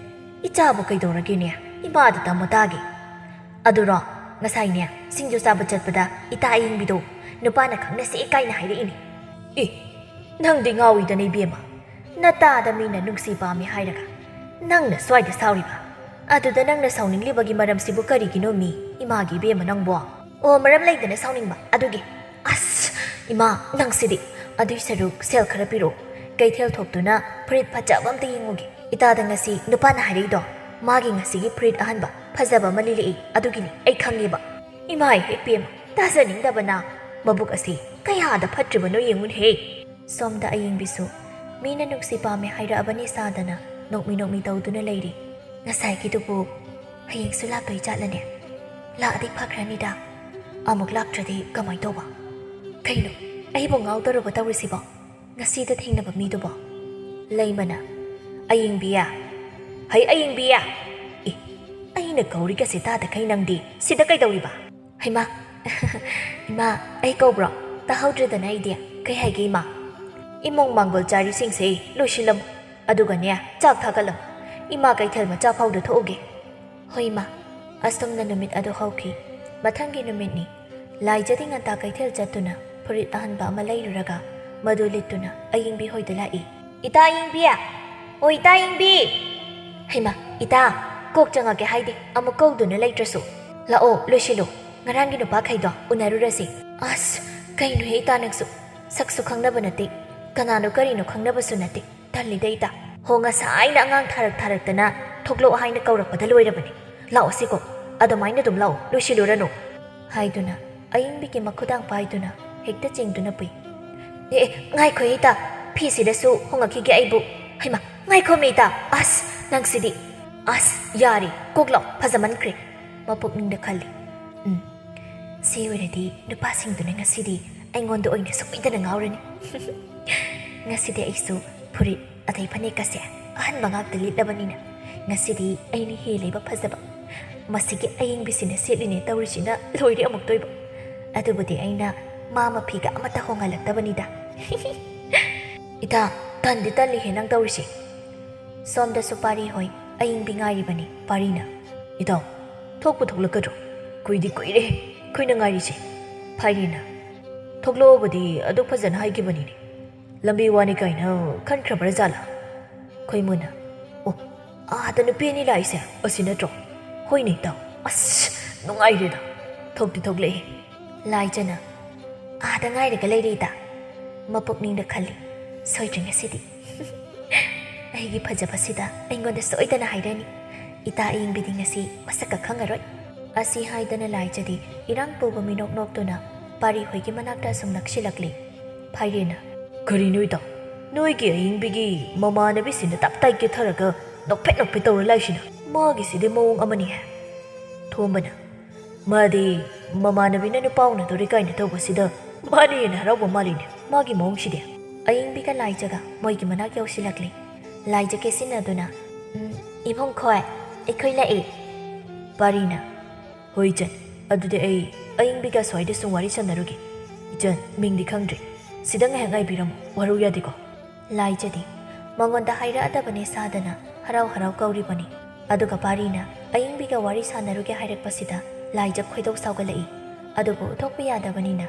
ꯏꯆꯥꯕꯨ ꯀꯩꯗꯧꯔꯒꯦꯅꯦ? ꯏꯃꯥꯗ ꯇꯝꯃꯣ ꯇꯥꯒꯦ꯫ ꯑꯗꯨꯔꯣ, ꯉꯁꯥꯏꯅꯦ, ꯁꯤꯡꯖꯨ ꯆꯥꯕ ꯆꯠꯄꯗ ꯏꯇꯥ ꯑꯌꯤꯡꯕꯤꯗꯣ ꯅꯨꯄꯥꯅ ꯈꯪꯅꯁꯦ ꯀꯥꯏꯅ ꯍꯥꯏꯔꯛꯏꯅꯦ꯫" "ꯑꯦ, ꯅꯪꯗꯤ ꯉꯥꯎꯏꯗꯅ ꯏꯕꯦꯝꯃ꯫ ꯅꯇꯥꯗ ꯃꯤꯅ ꯅꯨꯡꯁꯤ ꯄꯥꯝꯃꯤ ꯍꯥꯏꯔꯒ ꯅꯪꯅ ꯁ꯭ꯋꯥꯏꯗ ꯁꯥꯎꯔꯤꯕ? ꯑꯗꯨꯗ ꯅꯪꯅ ꯁꯥꯎꯅꯤꯡꯂꯤꯕꯒꯤ ꯃꯔꯝꯁꯤꯕꯨ ꯀꯔꯤꯒꯤꯅꯣ ꯃꯤ? ꯏꯃꯥꯒꯤ ꯏꯕꯦꯝꯃ ꯅꯪꯕꯣ?" "ꯑꯣ, ꯃꯔꯝ ꯂꯩꯗꯅ ꯁꯥꯎꯅꯤꯡꯕ ꯑꯗꯨꯒꯤ꯫ ꯑꯁ, ꯏꯃꯥ, ꯅꯪꯁꯤꯗꯤ꯫ ꯑꯗꯨꯏ ꯁꯔꯨꯛ ꯁꯦꯜ ꯈꯔ ꯄꯤꯔꯛꯑꯣ꯫ ꯀꯩꯊꯦꯜ ꯊꯣꯛꯇꯨꯅ ꯐꯨꯔꯤꯠ ꯐꯖꯕ ꯑꯝꯇ ꯌꯦꯡꯉꯨꯒꯦ꯫ ꯏꯇꯥꯗ ꯉꯁꯤ ꯅꯨꯄꯥꯅ ꯍꯥꯏꯔꯛꯏꯗꯣ, ꯃꯥꯒꯤ ꯉꯁꯤꯒꯤ ꯐꯨꯔꯤꯠ ꯑꯍꯟꯕ ꯐꯖꯕ ꯑꯃ ꯂꯤꯔꯛꯏ, ꯑꯗꯨꯒꯤꯅꯤ ꯑꯩ ꯈꯪꯉꯦꯕ꯫" ꯏꯃꯥꯏ ꯍꯦꯛ ꯄꯦꯝꯃ, ꯇꯥꯖꯅꯤꯡꯗꯕꯅ꯫ ꯃꯕꯨꯛ ꯑꯁꯤ ꯀꯌꯥꯗ ꯐꯠꯇ꯭ꯔꯤꯕꯅꯣ ꯌꯦꯡꯉꯨꯅꯦꯍꯦ꯫ ꯁꯣꯝꯗ ꯑꯌꯤꯡꯕꯤꯁꯨ ꯃꯤꯅ ꯅꯨꯡꯁꯤ ꯄꯥꯝꯃꯦ ꯍꯥꯏꯔꯛꯑꯕꯅꯤ ꯁꯥꯗꯅ ꯅꯣꯛꯃꯤ ꯅꯣꯛꯃꯤ ꯇꯧꯗꯨꯅ ꯂꯩꯔꯤ꯫ "ꯉꯁꯥꯏꯒꯤꯗꯨꯕꯨ ꯍꯌꯦꯡꯁꯨ ꯂꯥꯛꯇꯣꯏ ꯖꯥꯠꯂꯅꯦ? ꯂꯥꯛꯑꯗꯤ ꯐꯈ꯭ꯔꯅꯤꯗ꯫ ꯑꯃꯨꯛ ꯂꯥꯛꯇ꯭ꯔꯗꯤ ꯀꯃꯥꯏ ꯇꯧꯕ? ꯀꯩꯅꯣ, ꯑꯩꯕꯨ ꯉꯥꯎꯗꯧꯔꯕ ꯇꯧꯔꯤꯁꯤꯕꯣ? ꯉꯁꯤꯗ ꯊꯦꯡꯅꯕ ꯃꯤꯗꯨꯕꯣ?" ꯂꯩꯃꯅ, "ꯑꯌꯤꯡꯕꯤ, ꯍꯩ ꯑꯌꯤꯡꯕꯤ! ꯑꯦ, ꯑꯩꯅ ꯀꯧꯔꯤꯒꯁꯦ ꯇꯥꯗꯈꯩ ꯅꯪꯗꯤ ꯁꯤꯗ ꯀꯩꯗꯧꯔꯤꯕ?" "ꯍꯩꯃꯥ, ꯏꯃꯥ, ꯑꯩ ꯀꯧꯕ꯭ꯔꯣ? ꯇꯥꯍꯧꯗ꯭ꯔꯦꯗꯅ ꯑꯩꯗꯤ꯫ ꯀꯩ ꯍꯥꯏꯒꯦ ꯏꯃꯥ?" "ꯏꯃꯣꯡ ꯃꯥꯡꯒꯣꯜ ꯆꯥꯔꯤꯁꯤꯡꯁꯦ ꯂꯣꯏꯁꯤꯜꯂꯝꯃꯨ꯫ ꯑꯗꯨꯒꯅꯦ, ꯆꯥꯛ ꯊꯥꯒꯠꯂꯝꯃꯨ꯫ ꯏꯃꯥ ꯀꯩꯊꯦꯜ ꯃꯆꯥ ꯐꯥꯎꯗ ꯊꯣꯛꯎꯒꯦ꯫ ꯍꯣꯏ ꯏꯃꯥ꯫ ꯑꯁꯨꯝꯅ ꯅꯨꯃꯤꯠ ꯑꯗꯨ ꯍꯧꯈꯤ꯫ ꯃꯊꯪꯒꯤ ꯅꯨꯃꯤꯠꯅꯤ꯫ ꯂꯥꯏꯖꯗꯤ ꯉꯟꯇꯥ ꯀꯩꯊꯦꯜ ꯆꯠꯇꯨꯅ ꯐꯨꯔꯤꯠ ꯑꯍꯟꯕ ꯑꯃ ꯂꯩꯔꯨꯔꯒ ꯃꯗꯨ ꯂꯤꯠꯇꯨꯅ ꯑꯌꯤꯡꯕꯤ ꯍꯣꯏꯗ ꯂꯥꯛꯏ꯫ "ꯏꯇꯥ ꯑꯌꯤꯡꯕꯤ! ꯑꯣ ꯏꯇꯥ ꯑꯌꯤꯡꯕꯤ!" "ꯍꯩꯃꯥ, ꯏꯇꯥ, ꯀꯣꯛ ꯆꯪꯉꯛꯀꯦ ꯍꯥꯏꯗꯦ, ꯑꯃꯨꯛ ꯀꯧꯗꯨꯅ ꯂꯩꯇ꯭ꯔꯁꯨ꯫ ꯂꯥꯛꯑꯣ, ꯂꯣꯏꯁꯤꯜꯂꯨ꯫ ꯉꯔꯥꯡꯒꯤ ꯅꯨꯄꯥꯈꯩꯗꯣ ꯎꯅꯔꯨꯔꯁꯤ꯫" "ꯑꯁ, ꯀꯩꯅꯣꯍꯦ ꯏꯇꯥ ꯅꯪꯁꯨ? ꯁꯛꯁꯨ ꯈꯪꯅꯕ ꯅꯠꯇꯦ, ꯀꯅꯥꯅꯣ ꯀꯔꯤꯅꯣ ꯈꯪꯅꯕꯁꯨ ꯅꯠꯇꯦ꯫ ꯇꯜꯂꯤꯗ ꯏꯇꯥ꯫ ꯍꯣ, ꯉꯁꯥꯏꯅ ꯑꯉꯥꯡ ꯊꯥꯔꯛ ꯊꯥꯔꯛꯇꯅ ꯊꯣꯛꯂꯛꯑꯣ ꯍꯥꯏꯅ ꯀꯧꯔꯛꯄꯗ ꯂꯣꯏꯔꯕꯅꯤ꯫ ꯂꯥꯛꯑꯣ ꯁꯤꯀꯣ, ꯑꯗꯨꯃꯥꯏꯅ ꯑꯗꯨꯝ ꯂꯥꯛꯑꯣ, ꯂꯣꯏꯁꯤꯜꯂꯨꯔꯅꯨ꯫" ꯍꯥꯏꯗꯨꯅ ꯑꯌꯤꯡꯕꯤꯒꯤ ꯃꯈꯨꯗꯥꯡ ꯄꯥꯏꯗꯨꯅ ꯍꯦꯛꯇ ꯆꯤꯡꯗꯨꯅ ꯄꯨꯏ꯫ "ꯑꯦ, ꯑꯦ, ꯉꯥꯏꯈꯣ ꯏꯇꯥ, ꯐꯤꯁꯤꯗꯁꯨ ꯍꯣꯡꯉꯛꯈꯤꯒꯦ ꯑꯩꯕꯨ꯫ ꯍꯩꯃꯥ, ꯉꯥꯏꯈꯣꯃꯤ ꯏꯇꯥ, ꯑꯁ, ꯅꯪꯁꯤꯗꯤ꯫ ꯑꯁ, ꯌꯥꯔꯦ, ꯀꯣꯛ ꯂꯥꯎ, ꯐꯖꯃꯟꯈ꯭ꯔꯦ꯫" ꯃꯄꯨꯛꯅꯤꯡꯗ ꯈꯜꯂꯤ꯫ "ꯎꯝ, ꯁꯤ ꯑꯣꯏꯔꯗꯤ ꯅꯨꯄꯥꯁꯤꯡꯗꯨꯅ ꯉꯁꯤꯗꯤ ꯑꯩꯉꯣꯟꯗ ꯑꯣꯏꯅ ꯁꯣꯏꯗꯅ ꯉꯥꯎꯔꯅꯤ꯫" ꯉꯁꯤꯗꯤ ꯑꯩꯁꯨ ꯐꯨꯔꯤꯠ ꯑꯗꯩ ꯐꯅꯦꯛꯀꯁꯦ ꯑꯍꯟꯕ ꯉꯥꯛꯇ ꯂꯤꯠꯂꯕꯅꯤꯅ ꯉꯁꯤꯗꯤ ꯑꯩꯅ ꯍꯦꯜꯂꯦꯕ ꯐꯖꯕ꯫ ꯃꯁꯤꯒꯤ ꯑꯌꯤꯡꯕꯤꯁꯤꯅ ꯁꯦꯠꯂꯤꯅꯦ ꯇꯧꯔꯤꯁꯤꯅ ꯂꯣꯏꯔꯦ ꯑꯃꯨꯛꯇꯣꯏꯕ꯫ ꯑꯗꯨꯕꯨꯗꯤ ꯑꯩꯅ ꯃꯥ ꯃꯐꯤꯒ ꯑꯃꯠꯇ ꯍꯣꯡꯍꯜꯂꯛꯇꯕꯅꯤꯗ꯫ "ꯏꯇꯥ, ꯇꯟꯗꯤ ꯇꯜꯂꯤꯍꯦ ꯅꯪ ꯇꯧꯔꯤꯁꯤ꯫" ꯁꯣꯝꯗꯁꯨ ꯄꯥꯔꯤ ꯍꯣꯏ ꯑꯌꯤꯡꯕꯤ ꯉꯥꯏꯔꯤꯕꯅꯤ꯫ ꯄꯥꯔꯤꯅ, "ꯏꯇꯥꯎ, ꯊꯣꯛꯄꯨ ꯊꯣꯛꯂꯛꯀꯗ꯭ꯔꯣ? ꯀꯨꯏꯗꯤ ꯀꯨꯏꯔꯦ ꯑꯩꯈꯣꯏꯅ ꯉꯥꯏꯔꯤꯁꯦ꯫" ꯄꯥꯔꯤꯅ, "ꯊꯣꯛꯂꯛꯑꯣꯕꯨꯗꯤ ꯑꯗꯨꯛ ꯐꯖꯅ ꯍꯥꯏꯈꯤꯕꯅꯤꯅꯦ, ꯂꯝꯕꯤ ꯋꯥꯅꯤ ꯀꯥꯏꯅ ꯈꯟꯈ꯭ꯔꯕ꯭ꯔꯥ ꯖꯥꯠꯂꯥ?" ꯈꯣꯏꯃꯨꯅ, "ꯑꯣ, ꯑꯥꯗ ꯅꯨꯄꯤ ꯑꯅꯤ ꯂꯥꯛꯏꯁꯦ ꯑꯁꯤ ꯅꯠꯇ꯭ꯔꯣ? ꯍꯣꯏꯅꯦ ꯏꯇꯥꯎ, ꯑꯁ, ꯅꯨꯡꯉꯥꯏꯔꯦꯗ, ꯊꯣꯛꯇꯤ ꯊꯣꯛꯂꯛꯑꯦ꯫" ꯂꯥꯏꯖꯅ, "ꯑꯥꯗ ꯉꯥꯏꯔꯒ ꯂꯩꯔꯦ ꯏꯇꯥ꯫" ꯃꯄꯨꯛꯅꯤꯡꯗ ꯈꯜꯂꯤ, "ꯁꯣꯏꯗ꯭ꯔꯦ ꯉꯁꯤꯗꯤ꯫ ꯑꯩꯒꯤ ꯐꯖꯕꯁꯤꯗ ꯑꯩꯉꯣꯟꯗ ꯁꯣꯏꯗꯅ ꯍꯥꯏꯔꯅꯤ꯫ ꯏꯇꯥ ꯑꯌꯤꯡꯕꯤꯗꯤ ꯉꯁꯤ ꯃꯁꯛꯀ ꯈꯪꯉꯔꯣꯏ꯫" ꯑꯁꯤ ꯍꯥꯏꯗꯅ ꯂꯥꯏꯖꯗꯤ ꯏꯔꯥꯡ ꯄꯨꯕ ꯃꯤꯅꯣꯛ ꯅꯣꯛꯇꯨꯅ ꯄꯥꯔꯤ ꯍꯣꯏꯒꯤ ꯃꯅꯥꯛꯇ ꯑꯁꯨꯝ ꯅꯛꯁꯤꯜꯂꯛꯂꯤ꯫ ꯐꯥꯏꯔꯦꯅ, "ꯀꯔꯤꯅꯣ ꯏꯇꯥꯎ? ꯅꯣꯏꯒꯤ ꯑꯌꯤꯡꯕꯤꯒꯤ ꯃꯃꯥꯟꯅꯕꯤꯁꯤꯅ ꯇꯞ ꯇꯥꯏ ꯀꯦꯊꯔꯒ ꯅꯣꯛꯐꯦꯠ ꯅꯣꯛꯐꯦꯠ ꯇꯧꯔ ꯂꯥꯛꯏꯁꯤꯅ? ꯃꯥꯒꯤꯁꯤꯗꯤ ꯃꯑꯣꯡ ꯑꯃꯅꯤꯍꯦ꯫" ꯊꯣꯝꯕꯅ, "ꯃꯥꯗꯤ ꯃꯃꯥꯟꯅꯕꯤꯅ ꯅꯨꯄꯥ ꯎꯅꯗꯣꯔꯦ ꯀꯥꯏꯅ ꯇꯧꯕꯁꯤꯗ ꯃꯥꯅ ꯍꯦꯟꯅ ꯍꯔꯥꯎꯕ ꯃꯥꯜꯂꯤꯅꯦ ꯃꯥꯒꯤ ꯃꯑꯣꯡꯁꯤꯗꯤ꯫" ꯑꯌꯤꯡꯕꯤꯒ ꯂꯥꯏꯖꯒ ꯃꯣꯏꯒꯤ ꯃꯅꯥꯛ ꯌꯧꯁꯤꯜꯂꯛꯂꯤ꯫ ꯂꯥꯏꯖ ꯀꯦꯁꯤꯟꯅꯗꯨꯅ, "ꯎꯝ, ꯏꯕꯨꯡ ꯈꯣꯏ, ꯑꯩꯈꯣꯏ ꯂꯥꯛꯑꯦ꯫" ꯄꯥꯔꯤꯅ, "ꯍꯣꯏ ꯏꯆꯟ, ꯑꯗꯨꯗꯤ ꯑꯩ ꯑꯌꯤꯡꯕꯤꯒ ꯑꯁ꯭ꯋꯥꯏꯗ ꯁꯨꯝ ꯋꯥꯔꯤ ꯁꯥꯟꯅꯔꯨꯒꯦ꯫ ꯏꯆꯟ, ꯃꯤꯡꯗꯤ ꯈꯪꯗ꯭ꯔꯤ꯫ ꯁꯤꯗ ꯉꯥꯏꯍꯥꯛ ꯉꯥꯏꯕꯤꯔꯝꯃꯨ, ꯋꯥꯔꯧ ꯌꯥꯗꯦꯀꯣ?" ꯂꯥꯏꯖꯗꯤ, ꯃꯉꯣꯟꯗ ꯍꯥꯏꯔꯛꯑꯗꯕꯅꯦ ꯁꯥꯗꯅ ꯍꯔꯥꯎ ꯍꯔꯥꯎ ꯀꯧꯔꯤꯕꯅꯤ꯫ ꯑꯗꯨꯒ ꯄꯥꯔꯤꯅ ꯑꯌꯤꯡꯕꯤꯒ ꯋꯥꯔꯤ ꯁꯥꯟꯅꯔꯨꯒꯦ ꯍꯥꯏꯔꯛꯄꯁꯤꯗ ꯂꯥꯏꯖ ꯈꯣꯏꯗꯧ ꯁꯥꯎꯒꯠꯂꯛꯏ꯫ ꯑꯗꯨꯕꯨ ꯎꯠꯊꯣꯛꯄ ꯌꯥꯗꯕꯅꯤꯅ,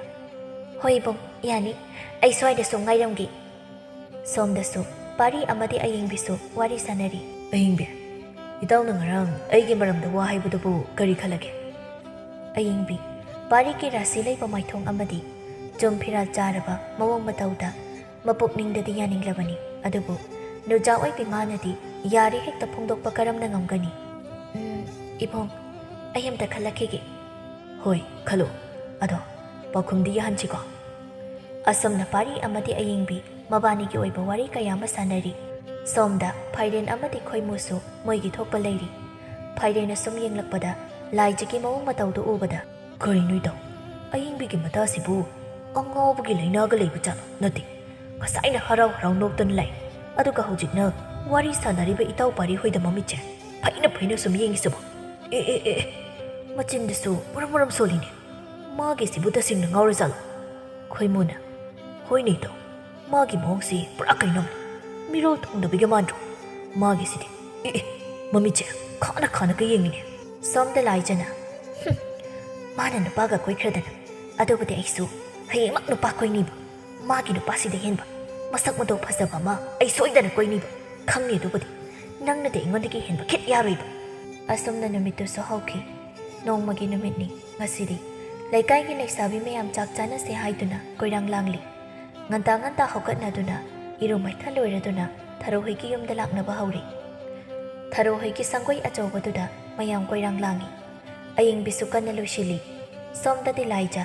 "ꯍꯣꯏ ꯏꯕꯨꯡ, ꯌꯥꯅꯤ꯫ ꯑꯩ ꯁ꯭ꯋꯥꯏꯗ ꯁꯨꯝ ꯉꯥꯏꯔꯝꯒꯦ꯫" ꯁꯣꯝꯗꯁꯨ ꯄꯥꯔꯤ ꯑꯃꯗꯤ ꯑꯌꯤꯡꯕꯤꯁꯨ ꯋꯥꯔꯤ ꯁꯥꯟꯅꯔꯤ꯫ "ꯑꯌꯤꯡꯕꯤ, ꯏꯇꯥꯎꯅ ꯉꯔꯥꯡ ꯑꯩꯒꯤ ꯃꯔꯝꯗ ꯋꯥ ꯍꯥꯏꯕꯗꯨꯕꯨ ꯀꯔꯤ ꯈꯜꯂꯒꯦ?" ꯑꯌꯤꯡꯕꯤ, ꯄꯥꯔꯤꯒꯤ ꯔꯥꯁꯤ ꯂꯩꯕ ꯃꯥꯏꯊꯣꯡ ꯑꯃꯗꯤ ꯆꯨꯝ ꯐꯤꯔꯥꯜ ꯆꯥꯔꯕ ꯃꯑꯣꯡ ꯃꯇꯧꯗ ꯃꯄꯨꯛꯅꯤꯡꯗꯗꯤ ꯌꯥꯅꯤꯡꯂꯕꯅꯤ, ꯑꯗꯨꯕꯨ ꯅꯨꯖꯥ ꯑꯣꯏꯕꯤ ꯃꯥꯅꯗꯤ ꯌꯥꯔꯦ ꯍꯦꯛꯇ ꯐꯣꯡꯗꯣꯛꯄ ꯀꯔꯝꯅ ꯉꯝꯒꯅꯤ? "ꯎꯝ, ꯏꯕꯨꯡ, ꯑꯩ ꯑꯝꯇ ꯈꯜꯂꯛꯈꯤꯒꯦ꯫" "ꯍꯣꯏ, ꯈꯜꯂꯣ꯫ ꯑꯗꯣ ꯄꯥꯎꯈꯨꯝꯗꯤ ꯌꯥꯍꯟꯁꯤꯀꯣ꯫" ꯑꯁꯨꯝꯅ ꯄꯥꯔꯤ ꯑꯃꯗꯤ ꯑꯌꯤꯡꯕꯤ ꯃꯕꯥꯅꯤꯒꯤ ꯑꯣꯏꯕ ꯋꯥꯔꯤ ꯀꯌꯥ ꯑꯃ ꯁꯥꯟꯅꯔꯤ꯫ ꯁꯣꯝꯗ ꯐꯥꯏꯔꯦꯟ ꯑꯃꯗꯤ ꯈꯣꯏꯃꯨꯁꯨ ꯃꯣꯏꯒꯤ ꯊꯣꯛꯄ ꯂꯩꯔꯤ꯫ ꯐꯥꯏꯔꯦꯟ ꯑꯁꯨꯝ ꯌꯦꯡꯂꯛꯄꯗ ꯂꯥꯏꯖꯒꯤ ꯃꯑꯣꯡ ꯃꯇꯧꯗꯨ ꯎꯕꯗ, "ꯀꯔꯤꯅꯣ ꯏꯇꯥꯎ? ꯑꯌꯤꯡꯕꯤꯒꯤ ꯃꯇꯥꯁꯤꯕꯨ ꯑꯉꯥꯎꯕꯒꯤ ꯂꯥꯏꯅꯥꯒ ꯂꯩꯕ ꯖꯥꯠꯂꯣ? ꯅꯠꯇꯦ, ꯉꯁꯥꯏꯅ ꯍꯔꯥꯎ ꯍꯔꯥꯎ ꯅꯣꯛꯇꯅ ꯂꯥꯛꯏ, ꯑꯗꯨꯒ ꯍꯧꯖꯤꯛꯅ ꯋꯥꯔꯤ ꯁꯥꯟꯅꯔꯤꯕ ꯏꯇꯥꯎ ꯄꯥꯔꯤ ꯍꯣꯏꯗ ꯃꯃꯤꯠꯁꯦ ꯐꯩꯅ ꯐꯩꯅ ꯁꯨꯝ ꯌꯦꯡꯉꯤꯁꯤꯕꯣ? ꯑꯦ, ꯑꯦ, ꯑꯦ, ꯑꯦ, ꯃꯆꯤꯟꯗꯨꯁꯨ ꯃꯔꯝ ꯃꯔꯝ ꯁꯣꯜꯂꯤꯅꯦ꯫ ꯃꯥꯒꯤꯁꯤꯕꯨ ꯇꯁꯦꯡꯅ ꯉꯥꯎꯔꯖꯥꯠꯂꯣ?" ꯈꯣꯏꯃꯨꯅ, "ꯍꯣꯏꯅꯦ ꯏꯇꯥꯎ, ꯃꯥꯒꯤ ꯃꯑꯣꯡꯁꯤ ꯄꯨꯔꯥ ꯀꯩꯅꯣꯝꯅꯤ꯫ ꯃꯤꯔꯣꯜ ꯊꯨꯡꯗꯕꯤꯒ ꯃꯥꯟꯗ꯭ꯔꯣ? ꯃꯥꯒꯤꯁꯤꯗꯤ, ꯑꯦ, ꯑꯦ, ꯃꯃꯤꯠꯁꯦ ꯈꯥꯅ ꯈꯥꯅꯒ ꯌꯦꯡꯉꯤꯅꯦ꯫" ꯁꯣꯝꯗ ꯂꯥꯏꯖꯅ, "ꯍꯨꯝ, ꯃꯥꯅ ꯅꯨꯄꯥꯒ ꯀꯣꯏꯈ꯭ꯔꯗꯅ, ꯑꯗꯨꯕꯨꯗꯤ ꯑꯩꯁꯨ ꯍꯌꯦꯡꯃꯛ ꯅꯨꯄꯥ ꯀꯣꯏꯅꯤꯕ꯫ ꯃꯥꯒꯤ ꯅꯨꯄꯥꯁꯤꯗ ꯍꯦꯟꯕ ꯃꯁꯛ ꯃꯇꯧ ꯐꯖꯕ ꯑꯃ ꯑꯩ ꯁꯣꯏꯗꯅ ꯀꯣꯏꯅꯤꯕ꯫ ꯈꯪꯅꯤ ꯑꯗꯨꯕꯨꯗꯤ, ꯅꯪꯅꯗꯤ ꯑꯩꯉꯣꯟꯗꯒꯤ ꯍꯦꯟꯕ ꯈꯤꯠ ꯌꯥꯔꯣꯏꯕ꯫" ꯑꯁꯨꯝꯅ ꯅꯨꯃꯤꯠꯇꯨꯁꯨ ꯍꯧꯈꯤ꯫ ꯅꯣꯡꯃꯒꯤ ꯅꯨꯃꯤꯠꯅꯤ ꯉꯁꯤꯗꯤ꯫ ꯂꯩꯀꯥꯏꯒꯤ ꯂꯩꯁꯥꯕꯤ ꯃꯌꯥꯝ ꯆꯥꯛ ꯆꯥꯅꯁꯦ ꯍꯥꯏꯗꯨꯅ ꯀꯣꯏꯔꯥꯡ ꯂꯥꯡꯂꯤ꯫ ꯉꯟꯇꯥ ꯉꯟꯇꯥ ꯍꯧꯒꯠꯅꯗꯨꯅ ꯏꯔꯨ ꯃꯥꯏꯊ ꯂꯣꯏꯔꯗꯨꯅ ꯊꯔꯣ ꯍꯣꯏꯒꯤ ꯌꯨꯝꯗ ꯂꯥꯛꯅꯕ ꯍꯧꯔꯦ꯫ ꯊꯔꯣ ꯍꯣꯏꯒꯤ ꯁꯪꯒꯣꯏ ꯑꯆꯧꯕꯗꯨꯗ ꯃꯌꯥꯝ ꯀꯣꯏꯔꯥꯡ ꯂꯥꯡꯉꯤ꯫ ꯑꯌꯤꯡꯕꯤꯁꯨ ꯀꯟꯅ ꯂꯣꯏꯁꯤꯜꯂꯤ꯫ ꯁꯣꯝꯗꯗꯤ ꯂꯥꯏꯖ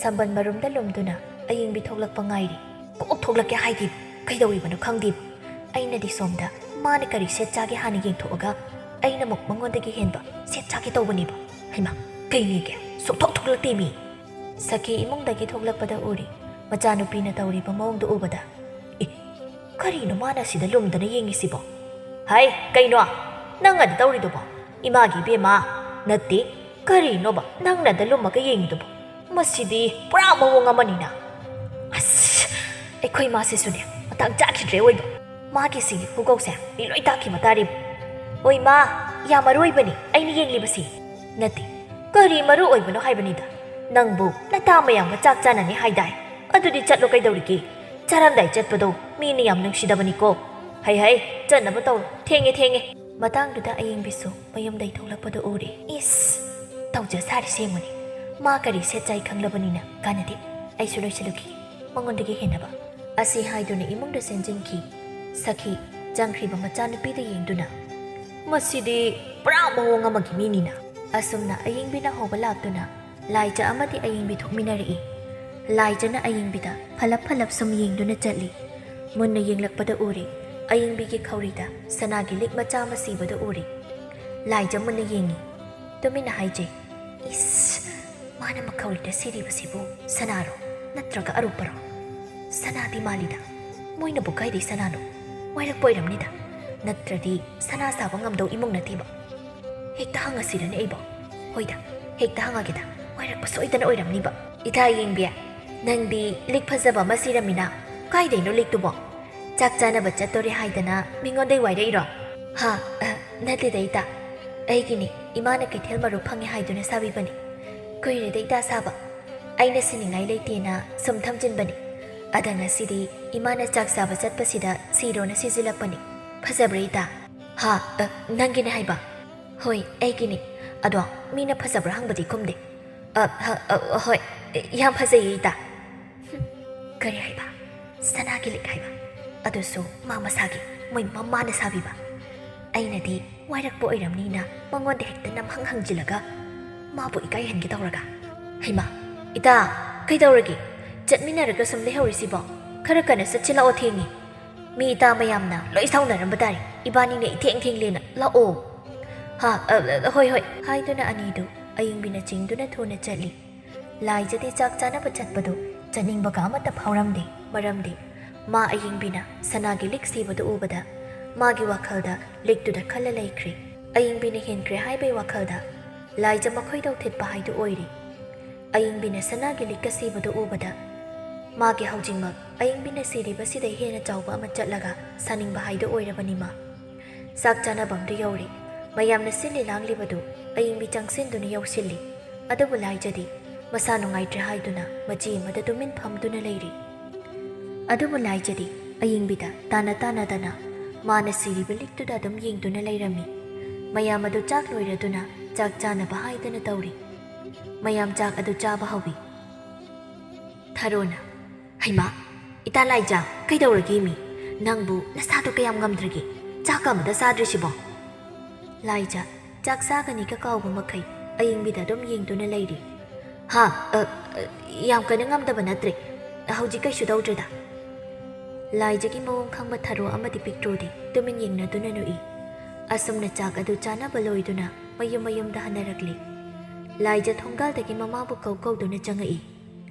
ꯁꯝꯕꯜ ꯃꯔꯨꯝꯗ ꯂꯨꯝꯗꯨꯅ ꯑꯌꯤꯡꯕꯤ ꯊꯣꯛꯂꯛꯄ ꯉꯥꯏꯔꯤ꯫ ꯀꯣꯛ ꯊꯣꯛꯂꯛꯀꯦ ꯍꯥꯏꯗꯦꯕ, ꯀꯩꯗꯧꯔꯤꯕꯅꯣ ꯈꯪꯗꯦꯕ꯫ ꯑꯩꯅꯗꯤ ꯁꯣꯝꯗ ꯃꯥꯅ ꯀꯔꯤ ꯁꯦꯠ ꯆꯥꯒꯦ ꯍꯥꯟꯅ ꯌꯦꯡꯊꯣꯛꯑꯒ ꯑꯩꯅ ꯑꯃꯨꯛ ꯃꯉꯣꯟꯗꯒꯤ ꯍꯦꯟꯕ ꯁꯦꯠ ꯆꯥꯒꯦ ꯇꯧꯕꯅꯦꯕ꯫ ꯍꯩꯃꯥ, ꯀꯩꯅꯦꯒꯦ? ꯁꯨꯛꯊꯣꯛ ꯊꯣꯛꯂꯛꯇꯦꯃꯤ꯫ ꯁꯈꯤ ꯏꯃꯨꯡꯗꯒꯤ ꯊꯣꯛꯂꯛꯄꯗ ꯎꯔꯤ꯫ ꯃꯆꯥꯅꯨꯄꯤꯅ ꯇꯧꯔꯤꯕ ꯃꯑꯣꯡꯗꯨ ꯎꯕꯗ, "ꯑꯦ, ꯀꯔꯤꯅꯣ ꯃꯥꯅ ꯁꯤꯗ ꯂꯨꯝꯗꯅ ꯌꯦꯡꯉꯤꯁꯤꯕꯣ? ꯍꯥꯏ, ꯀꯩꯅꯣ ꯅꯪ ꯑꯗ ꯇꯧꯔꯤꯗꯨꯕꯣ? ꯏꯃꯥꯒꯤ ꯏꯕꯦꯝꯃ, ꯅꯠꯇꯦ, ꯀꯔꯤꯅꯣꯕ ꯅꯪꯅ ꯑꯗ ꯂꯨꯝꯃꯒ ꯌꯦꯡꯉꯤꯗꯨꯕꯣ? ꯃꯁꯤꯗꯤ ꯄꯨꯔꯥ ꯃꯑꯣꯡ ꯑꯃꯅꯤꯅ꯫ ꯑꯁ, ꯑꯩꯈꯣꯏ ꯃꯥꯁꯤꯁꯨꯅꯦ ꯃꯇꯥꯡ ꯆꯥꯈꯤꯗ꯭ꯔꯦ ꯑꯣꯏꯕ꯫ ꯃꯥꯒꯤ ꯁꯤꯒꯤ ꯈꯨꯀꯧꯁꯦ ꯃꯤ ꯂꯣꯏ ꯇꯥꯈꯤꯕ ꯇꯥꯔꯤꯕ꯫ "ꯑꯣꯏ ꯃꯥ, ꯌꯥꯝ ꯃꯔꯨ ꯑꯣꯏꯕꯅꯤ ꯑꯩꯅ ꯌꯦꯡꯂꯤꯕꯁꯤ"꯫ "ꯅꯠꯇꯦ, ꯀꯔꯤ ꯃꯔꯨ ꯑꯣꯏꯕꯅꯣ ꯍꯥꯏꯕꯅꯤꯗ? ꯅꯪꯕꯨ ꯅꯇꯥ ꯃꯌꯥꯝꯒ ꯆꯥꯛ ꯆꯥꯅꯅꯤ ꯍꯥꯏꯗꯥꯏ? ꯑꯗꯨꯗꯤ ꯆꯠꯂꯣ ꯀꯩꯗꯧꯔꯤꯒꯦ? ꯆꯥꯔꯝꯗꯥꯏ ꯆꯠꯄꯗꯣ ꯃꯤꯅ ꯌꯥꯝ ꯅꯨꯡꯁꯤꯗꯕꯅꯤꯀꯣ꯫ ꯍꯩ ꯍꯩ, ꯆꯠꯅꯕ ꯇꯧꯔꯣ, ꯊꯦꯡꯉꯦ ꯊꯦꯡꯉꯦ"꯫ ꯃꯇꯥꯡꯗꯨꯗ ꯑꯌꯤꯡꯕꯤꯁꯨ ꯃꯌꯨꯝꯗꯩ ꯊꯣꯛꯂꯛꯄꯗꯨ ꯎꯔꯦ꯫ "ꯏꯁ! ꯇꯧꯖ ꯁꯥꯔꯤꯁꯦ ꯌꯦꯡꯉꯨꯅꯦ꯫ ꯃꯥ ꯀꯔꯤ ꯁꯦꯠ ꯆꯥꯏ ꯈꯪꯂꯕꯅꯤꯅ ꯀꯥꯟꯅꯗꯦ꯫ ꯑꯩꯁꯨ ꯂꯣꯏꯁꯤꯜꯂꯨꯈꯤꯒꯦ ꯃꯉꯣꯟꯗꯒꯤ ꯍꯦꯟꯅꯕ"꯫ ꯑꯁꯤ ꯍꯥꯏꯗꯨꯅ ꯏꯃꯨꯡꯗ ꯆꯦꯟꯁꯤꯟꯈꯤ꯫ ꯁꯈꯤ ꯆꯪꯈ꯭ꯔꯤꯕ ꯃꯆꯥꯅꯨꯄꯤꯗ ꯌꯦꯡꯗꯨꯅ, "ꯃꯁꯤꯗꯤ ꯄꯨꯔꯥ ꯃꯑꯣꯡ ꯑꯃꯒꯤ ꯃꯤꯅꯤꯅ"꯫ ꯑꯁꯨꯝꯅ ꯑꯌꯤꯡꯕꯤꯅ ꯍꯧꯕ ꯂꯥꯛꯇꯨꯅ ꯂꯥꯏꯖ ꯑꯃꯗꯤ ꯑꯌꯤꯡꯕꯤ ꯊꯣꯛꯃꯤꯟꯅꯔꯛꯏ꯫ ꯂꯥꯏꯖꯅ ꯑꯌꯤꯡꯕꯤꯗ ꯐꯂꯞ ꯐꯂꯞ ꯁꯨꯝ ꯌꯦꯡꯗꯨꯅ ꯆꯠꯂꯤ꯫ ꯃꯨꯟꯅ ꯌꯦꯡꯂꯛꯄꯗ ꯎꯔꯦ, ꯑꯌꯤꯡꯕꯤꯒꯤ ꯈꯧꯔꯤꯗ ꯁꯅꯥꯒꯤ ꯂꯤꯛ ꯃꯆꯥ ꯑꯃ ꯁꯤꯕꯗꯨ ꯎꯔꯦ꯫ ꯂꯥꯏꯖ ꯃꯨꯟꯅ ꯌꯦꯡꯉꯤ꯫ ꯇꯨꯃꯤꯟꯅ ꯍꯥꯏꯖꯩ, "ꯏꯁ! ꯃꯥꯅ ꯃꯈꯧꯔꯤꯗ ꯁꯤꯔꯤꯕꯁꯤꯕꯨ ꯁꯅꯥꯔꯣ? ꯅꯠꯇ꯭ꯔꯒ ꯑꯔꯨꯞꯄꯔꯣ? ꯁꯅꯥꯗꯤ ꯃꯥꯜꯂꯤꯗ꯫ ꯃꯣꯏꯅꯕꯨ ꯀꯥꯏꯗꯩ ꯁꯅꯥꯅꯣ? ꯋꯥꯏꯔꯛꯄ ꯑꯣꯏꯔꯝꯅꯤꯗ꯫ ꯅꯠꯇ꯭ꯔꯗꯤ ꯁꯅꯥ ꯁꯥꯕ ꯉꯝꯗꯧ ꯏꯃꯨꯡ ꯅꯠꯇꯦꯕ꯫ ꯍꯦꯛꯇ ꯍꯪꯉꯁꯤꯔꯅꯦ ꯑꯩꯕꯣ? ꯍꯣꯏꯗ, ꯍꯦꯛꯇ ꯍꯪꯉꯒꯦꯗ꯫ ꯋꯥꯏꯔꯛꯄ ꯁꯣꯏꯗꯅ ꯑꯣꯏꯔꯝꯅꯤꯕ"꯫ "ꯏꯇꯥ ꯌꯦꯡꯕꯤ, ꯅꯪꯗꯤ ꯂꯤꯛ ꯐꯖꯕ ꯑꯃ ꯁꯤꯔꯝꯃꯤꯅ꯫ ꯀꯥꯏꯗꯩꯅꯣ ꯂꯤꯛꯇꯨꯕꯣ? ꯆꯥꯛ ꯆꯥꯅꯕ ꯆꯠꯇꯣꯔꯦ ꯍꯥꯏꯗꯅ ꯃꯤꯉꯣꯟꯗꯩ ꯋꯥꯏꯔꯛꯏꯔꯣ?" "ꯍꯥ? ꯑ, ꯅꯠꯇꯦꯗ ꯏꯇꯥ꯫ ꯑꯩꯒꯤꯅꯤ, ꯏꯃꯥꯅ ꯀꯩꯊꯦꯜ ꯃꯔꯨꯞ ꯐꯪꯉꯦ ꯍꯥꯏꯗꯨꯅ ꯁꯥꯕꯤꯕꯅꯤ꯫ ꯀꯨꯏꯔꯦꯗ ꯏꯇꯥ ꯁꯥꯕ꯫ ꯑꯩꯅ ꯁꯤꯅꯤꯡꯉꯥꯏ ꯂꯩꯇꯦꯅ ꯁꯨꯝ ꯊꯝꯖꯤꯟꯕꯅꯤ꯫ ꯑꯗ ꯉꯁꯤꯗꯤ ꯏꯃꯥꯅ ꯆꯥꯛ ꯆꯥꯕ ꯆꯠꯄꯁꯤꯗ ꯁꯤꯔꯣꯅ ꯁꯤꯖꯤꯜꯂꯛꯄꯅꯤ꯫ ꯐꯖꯕ꯭ꯔꯥ ꯏꯇꯥ?" "ꯍꯥ? ꯑ, ꯅꯪꯒꯤꯅꯦ ꯍꯥꯏꯕ?" "ꯍꯣꯏ, ꯑꯩꯒꯤꯅꯤ꯫ ꯑꯗꯣ ꯃꯤꯅ ꯐꯖꯕ꯭ꯔꯥ ꯍꯪꯕꯗꯤ ꯈꯨꯝꯗꯦ"꯫ "ꯑ, ꯍ-, ꯑ, ꯍꯣꯏ, ꯌꯥꯝ ꯐꯖꯩꯌꯦ ꯏꯇꯥ"꯫ ꯍꯨꯝ, ꯀꯔꯤ ꯍꯥꯏꯕ? ꯁꯅꯥꯒꯤ ꯂꯤꯛ ꯍꯥꯏꯕ? ꯑꯗꯨꯁꯨ ꯃꯥ ꯃꯁꯥꯒꯤ, ꯃꯣꯏ ꯃꯃꯥꯅ ꯁꯥꯕꯤꯕ꯫ ꯑꯩꯅꯗꯤ ꯋꯥꯏꯔꯛꯄ ꯑꯣꯏꯔꯝꯅꯤꯅ ꯃꯉꯣꯟꯗ ꯍꯦꯛꯇ ꯅꯝꯍꯪ ꯍꯪꯖꯤꯜꯂꯒ ꯃꯥꯕꯨ ꯏꯀꯥꯏꯍꯟꯒꯦ ꯇꯧꯔꯒ꯫ "ꯍꯩꯃꯥ, ꯏꯇꯥ, ꯀꯩꯗꯧꯔꯒꯦ? ꯆꯠꯃꯤꯟꯅꯔꯒ ꯁꯨꯝ ꯂꯩꯍꯧꯔꯤꯁꯤꯕꯣ? ꯈꯔ ꯀꯟꯅ ꯆꯠꯁꯤꯜꯂꯛꯑꯣ, ꯊꯦꯡꯉꯤ꯫ ꯃꯤ ꯏꯇꯥ ꯃꯌꯥꯝꯅ ꯂꯣꯏ ꯁꯥꯎꯅꯔꯝꯕ ꯇꯥꯔꯦ, ꯏꯕꯥꯅꯤꯅ ꯏꯊꯦꯡ ꯊꯦꯡꯂꯦꯅ꯫ ꯂꯥꯛꯑꯣ"꯫ "ꯍꯥ, ꯑ, ꯑ, ꯍꯣꯏ, ꯍꯣꯏ"꯫ ꯍꯥꯏꯗꯨꯅ ꯑꯅꯤꯗꯨ ꯑꯌꯤꯡꯕꯤꯅ ꯆꯤꯡꯗꯨꯅ ꯊꯨꯅ ꯆꯠꯂꯤ꯫ ꯂꯥꯏꯖꯗꯤ ꯆꯥꯛ ꯆꯥꯅꯕ ꯆꯠꯄꯗꯨ ꯆꯠꯅꯤꯡꯕꯒ ꯑꯃꯠꯇ ꯐꯥꯎꯔꯝꯗꯦ꯫ ꯃꯔꯝꯗꯤ ꯃꯥ ꯑꯌꯤꯡꯕꯤꯅ ꯁꯅꯥꯒꯤ ꯂꯤꯛ ꯁꯤꯕꯗꯨ ꯎꯕꯗ ꯃꯥꯒꯤ ꯋꯥꯈꯜꯗ ꯂꯤꯛꯇꯨꯗ ꯈꯜꯂ ꯂꯩꯈ꯭ꯔꯦ꯫ ꯑꯌꯤꯡꯕꯤꯅ ꯍꯦꯟꯈ꯭ꯔꯦ ꯍꯥꯏꯕꯒꯤ ꯋꯥꯈꯜꯗ ꯂꯥꯏꯖ ꯃꯈꯣꯏꯗꯧ ꯊꯤꯠꯄ ꯍꯥꯏꯗꯨ ꯑꯣꯏꯔꯦ꯫ ꯑꯌꯤꯡꯕꯤꯅ ꯁꯅꯥꯒꯤ ꯂꯤꯛꯀ ꯁꯤꯕꯗꯨ ꯎꯕꯗ ꯃꯥꯒꯤ ꯍꯧꯖꯤꯛꯃꯛ ꯑꯏꯪꯕꯤꯅ ꯁꯤꯔꯤꯕꯁꯤꯗꯩ ꯍꯦꯟꯅ ꯆꯥꯎꯕ ꯑꯃ ꯆꯠꯂꯒ ꯁꯥꯅꯤꯡꯕ ꯍꯥꯏꯗꯨ ꯑꯣꯏꯔꯕꯅꯤ ꯃꯥ꯫ ꯆꯥꯛ ꯆꯥꯅꯐꯝꯗꯨ ꯌꯧꯔꯦ꯫ ꯃꯌꯥꯝꯅ ꯁꯤꯜꯂꯤ ꯂꯥꯡꯂꯤꯕꯗꯨ ꯑꯏꯪꯕꯤ ꯆꯪꯁꯤꯟꯗꯨꯅ ꯌꯧꯁꯤꯜꯂꯤ꯫ ꯑꯗꯨꯕꯨ ꯂꯥꯏꯖꯗꯤ ꯃꯁꯥ ꯅꯨꯡꯉꯥꯏꯇ꯭ꯔꯦ ꯍꯥꯏꯗꯨꯅ ꯃꯆꯤ ꯑꯃꯗ ꯇꯨꯃꯤꯟ ꯐꯝꯗꯨꯅ ꯂꯩꯔꯤ꯫ ꯑꯗꯨꯕꯨ ꯂꯥꯏꯖꯗꯤ ꯑꯏꯪꯕꯤꯗ ꯇꯥꯟꯅ ꯇꯥꯟꯅꯗꯅ ꯃꯥꯅ ꯁꯤꯔꯤꯕ ꯂꯤꯛꯇꯨꯗ ꯑꯗꯨꯝ ꯌꯦꯡꯗꯨꯅ ꯂꯩꯔꯝꯃꯤ꯫ ꯃꯌꯥꯝ ꯑꯗꯨ ꯆꯥꯛ ꯂꯣꯏꯔꯗꯨꯅ ꯆꯥꯛ ꯆꯥꯅꯕ ꯍꯥꯏꯗꯅ ꯇꯧꯔꯤ꯫ ꯃꯌꯥꯝ ꯆꯥꯛ ꯑꯗꯨ ꯆꯥꯕ ꯍꯧꯏ꯫ ꯊꯔꯣꯅ, "ꯍꯩꯃꯥ, ꯏꯇꯥ ꯂꯥꯏꯖ, ꯀꯩꯗꯧꯔꯒꯦ ꯃꯤ? ꯅꯪꯕꯨ ꯅꯁꯥꯗꯣ ꯀꯌꯥꯝ ꯉꯝꯗ꯭ꯔꯒꯦ? ꯆꯥꯛꯀ ꯑꯃꯇ ꯆꯥꯗ꯭ꯔꯤꯁꯤꯕꯣ?" ꯂꯥꯏꯖ, ꯆꯥꯛ ꯆꯥꯒꯅꯤꯒ ꯀꯥꯎꯕ ꯃꯈꯩ ꯑꯏꯪꯕꯤꯗ ꯑꯗꯨꯝ ꯌꯦꯡꯗꯨꯅ ꯂꯩꯔꯤ꯫ "ꯍꯥ, ꯑ, ꯑ, ꯌꯥꯝ ꯀꯟꯅ ꯉꯝꯗꯕ ꯅꯠꯇ꯭ꯔꯦ꯫ ꯍꯧꯖꯤꯛ ꯀꯩꯁꯨ ꯇꯧꯗ꯭ꯔꯦꯗ꯫" ꯂꯥꯏꯖꯒꯤ ꯃꯑꯣꯡ ꯈꯪꯕ ꯊꯔꯣ ꯑꯃꯗꯤ ꯄꯤꯛꯇ꯭ꯔꯨꯗꯤ ꯇꯨꯃꯤꯟ ꯌꯦꯡꯅꯗꯨꯅ ꯅꯣꯛꯏ꯫ ꯑꯁꯨꯝꯅ ꯆꯥꯛ ꯑꯗꯨ ꯆꯥꯅꯕ ꯂꯣꯏꯗꯨꯅ ꯃꯌꯨꯝ ꯃꯌꯨꯝꯗ ꯍꯟꯅꯔꯛꯂꯤ꯫ ꯂꯥꯏꯖ ꯊꯣꯡꯒꯥꯜꯗꯒꯤ ꯃꯃꯥꯕꯨ ꯀꯧ ꯀꯧꯗꯨꯅ ꯆꯪꯉꯛꯏ꯫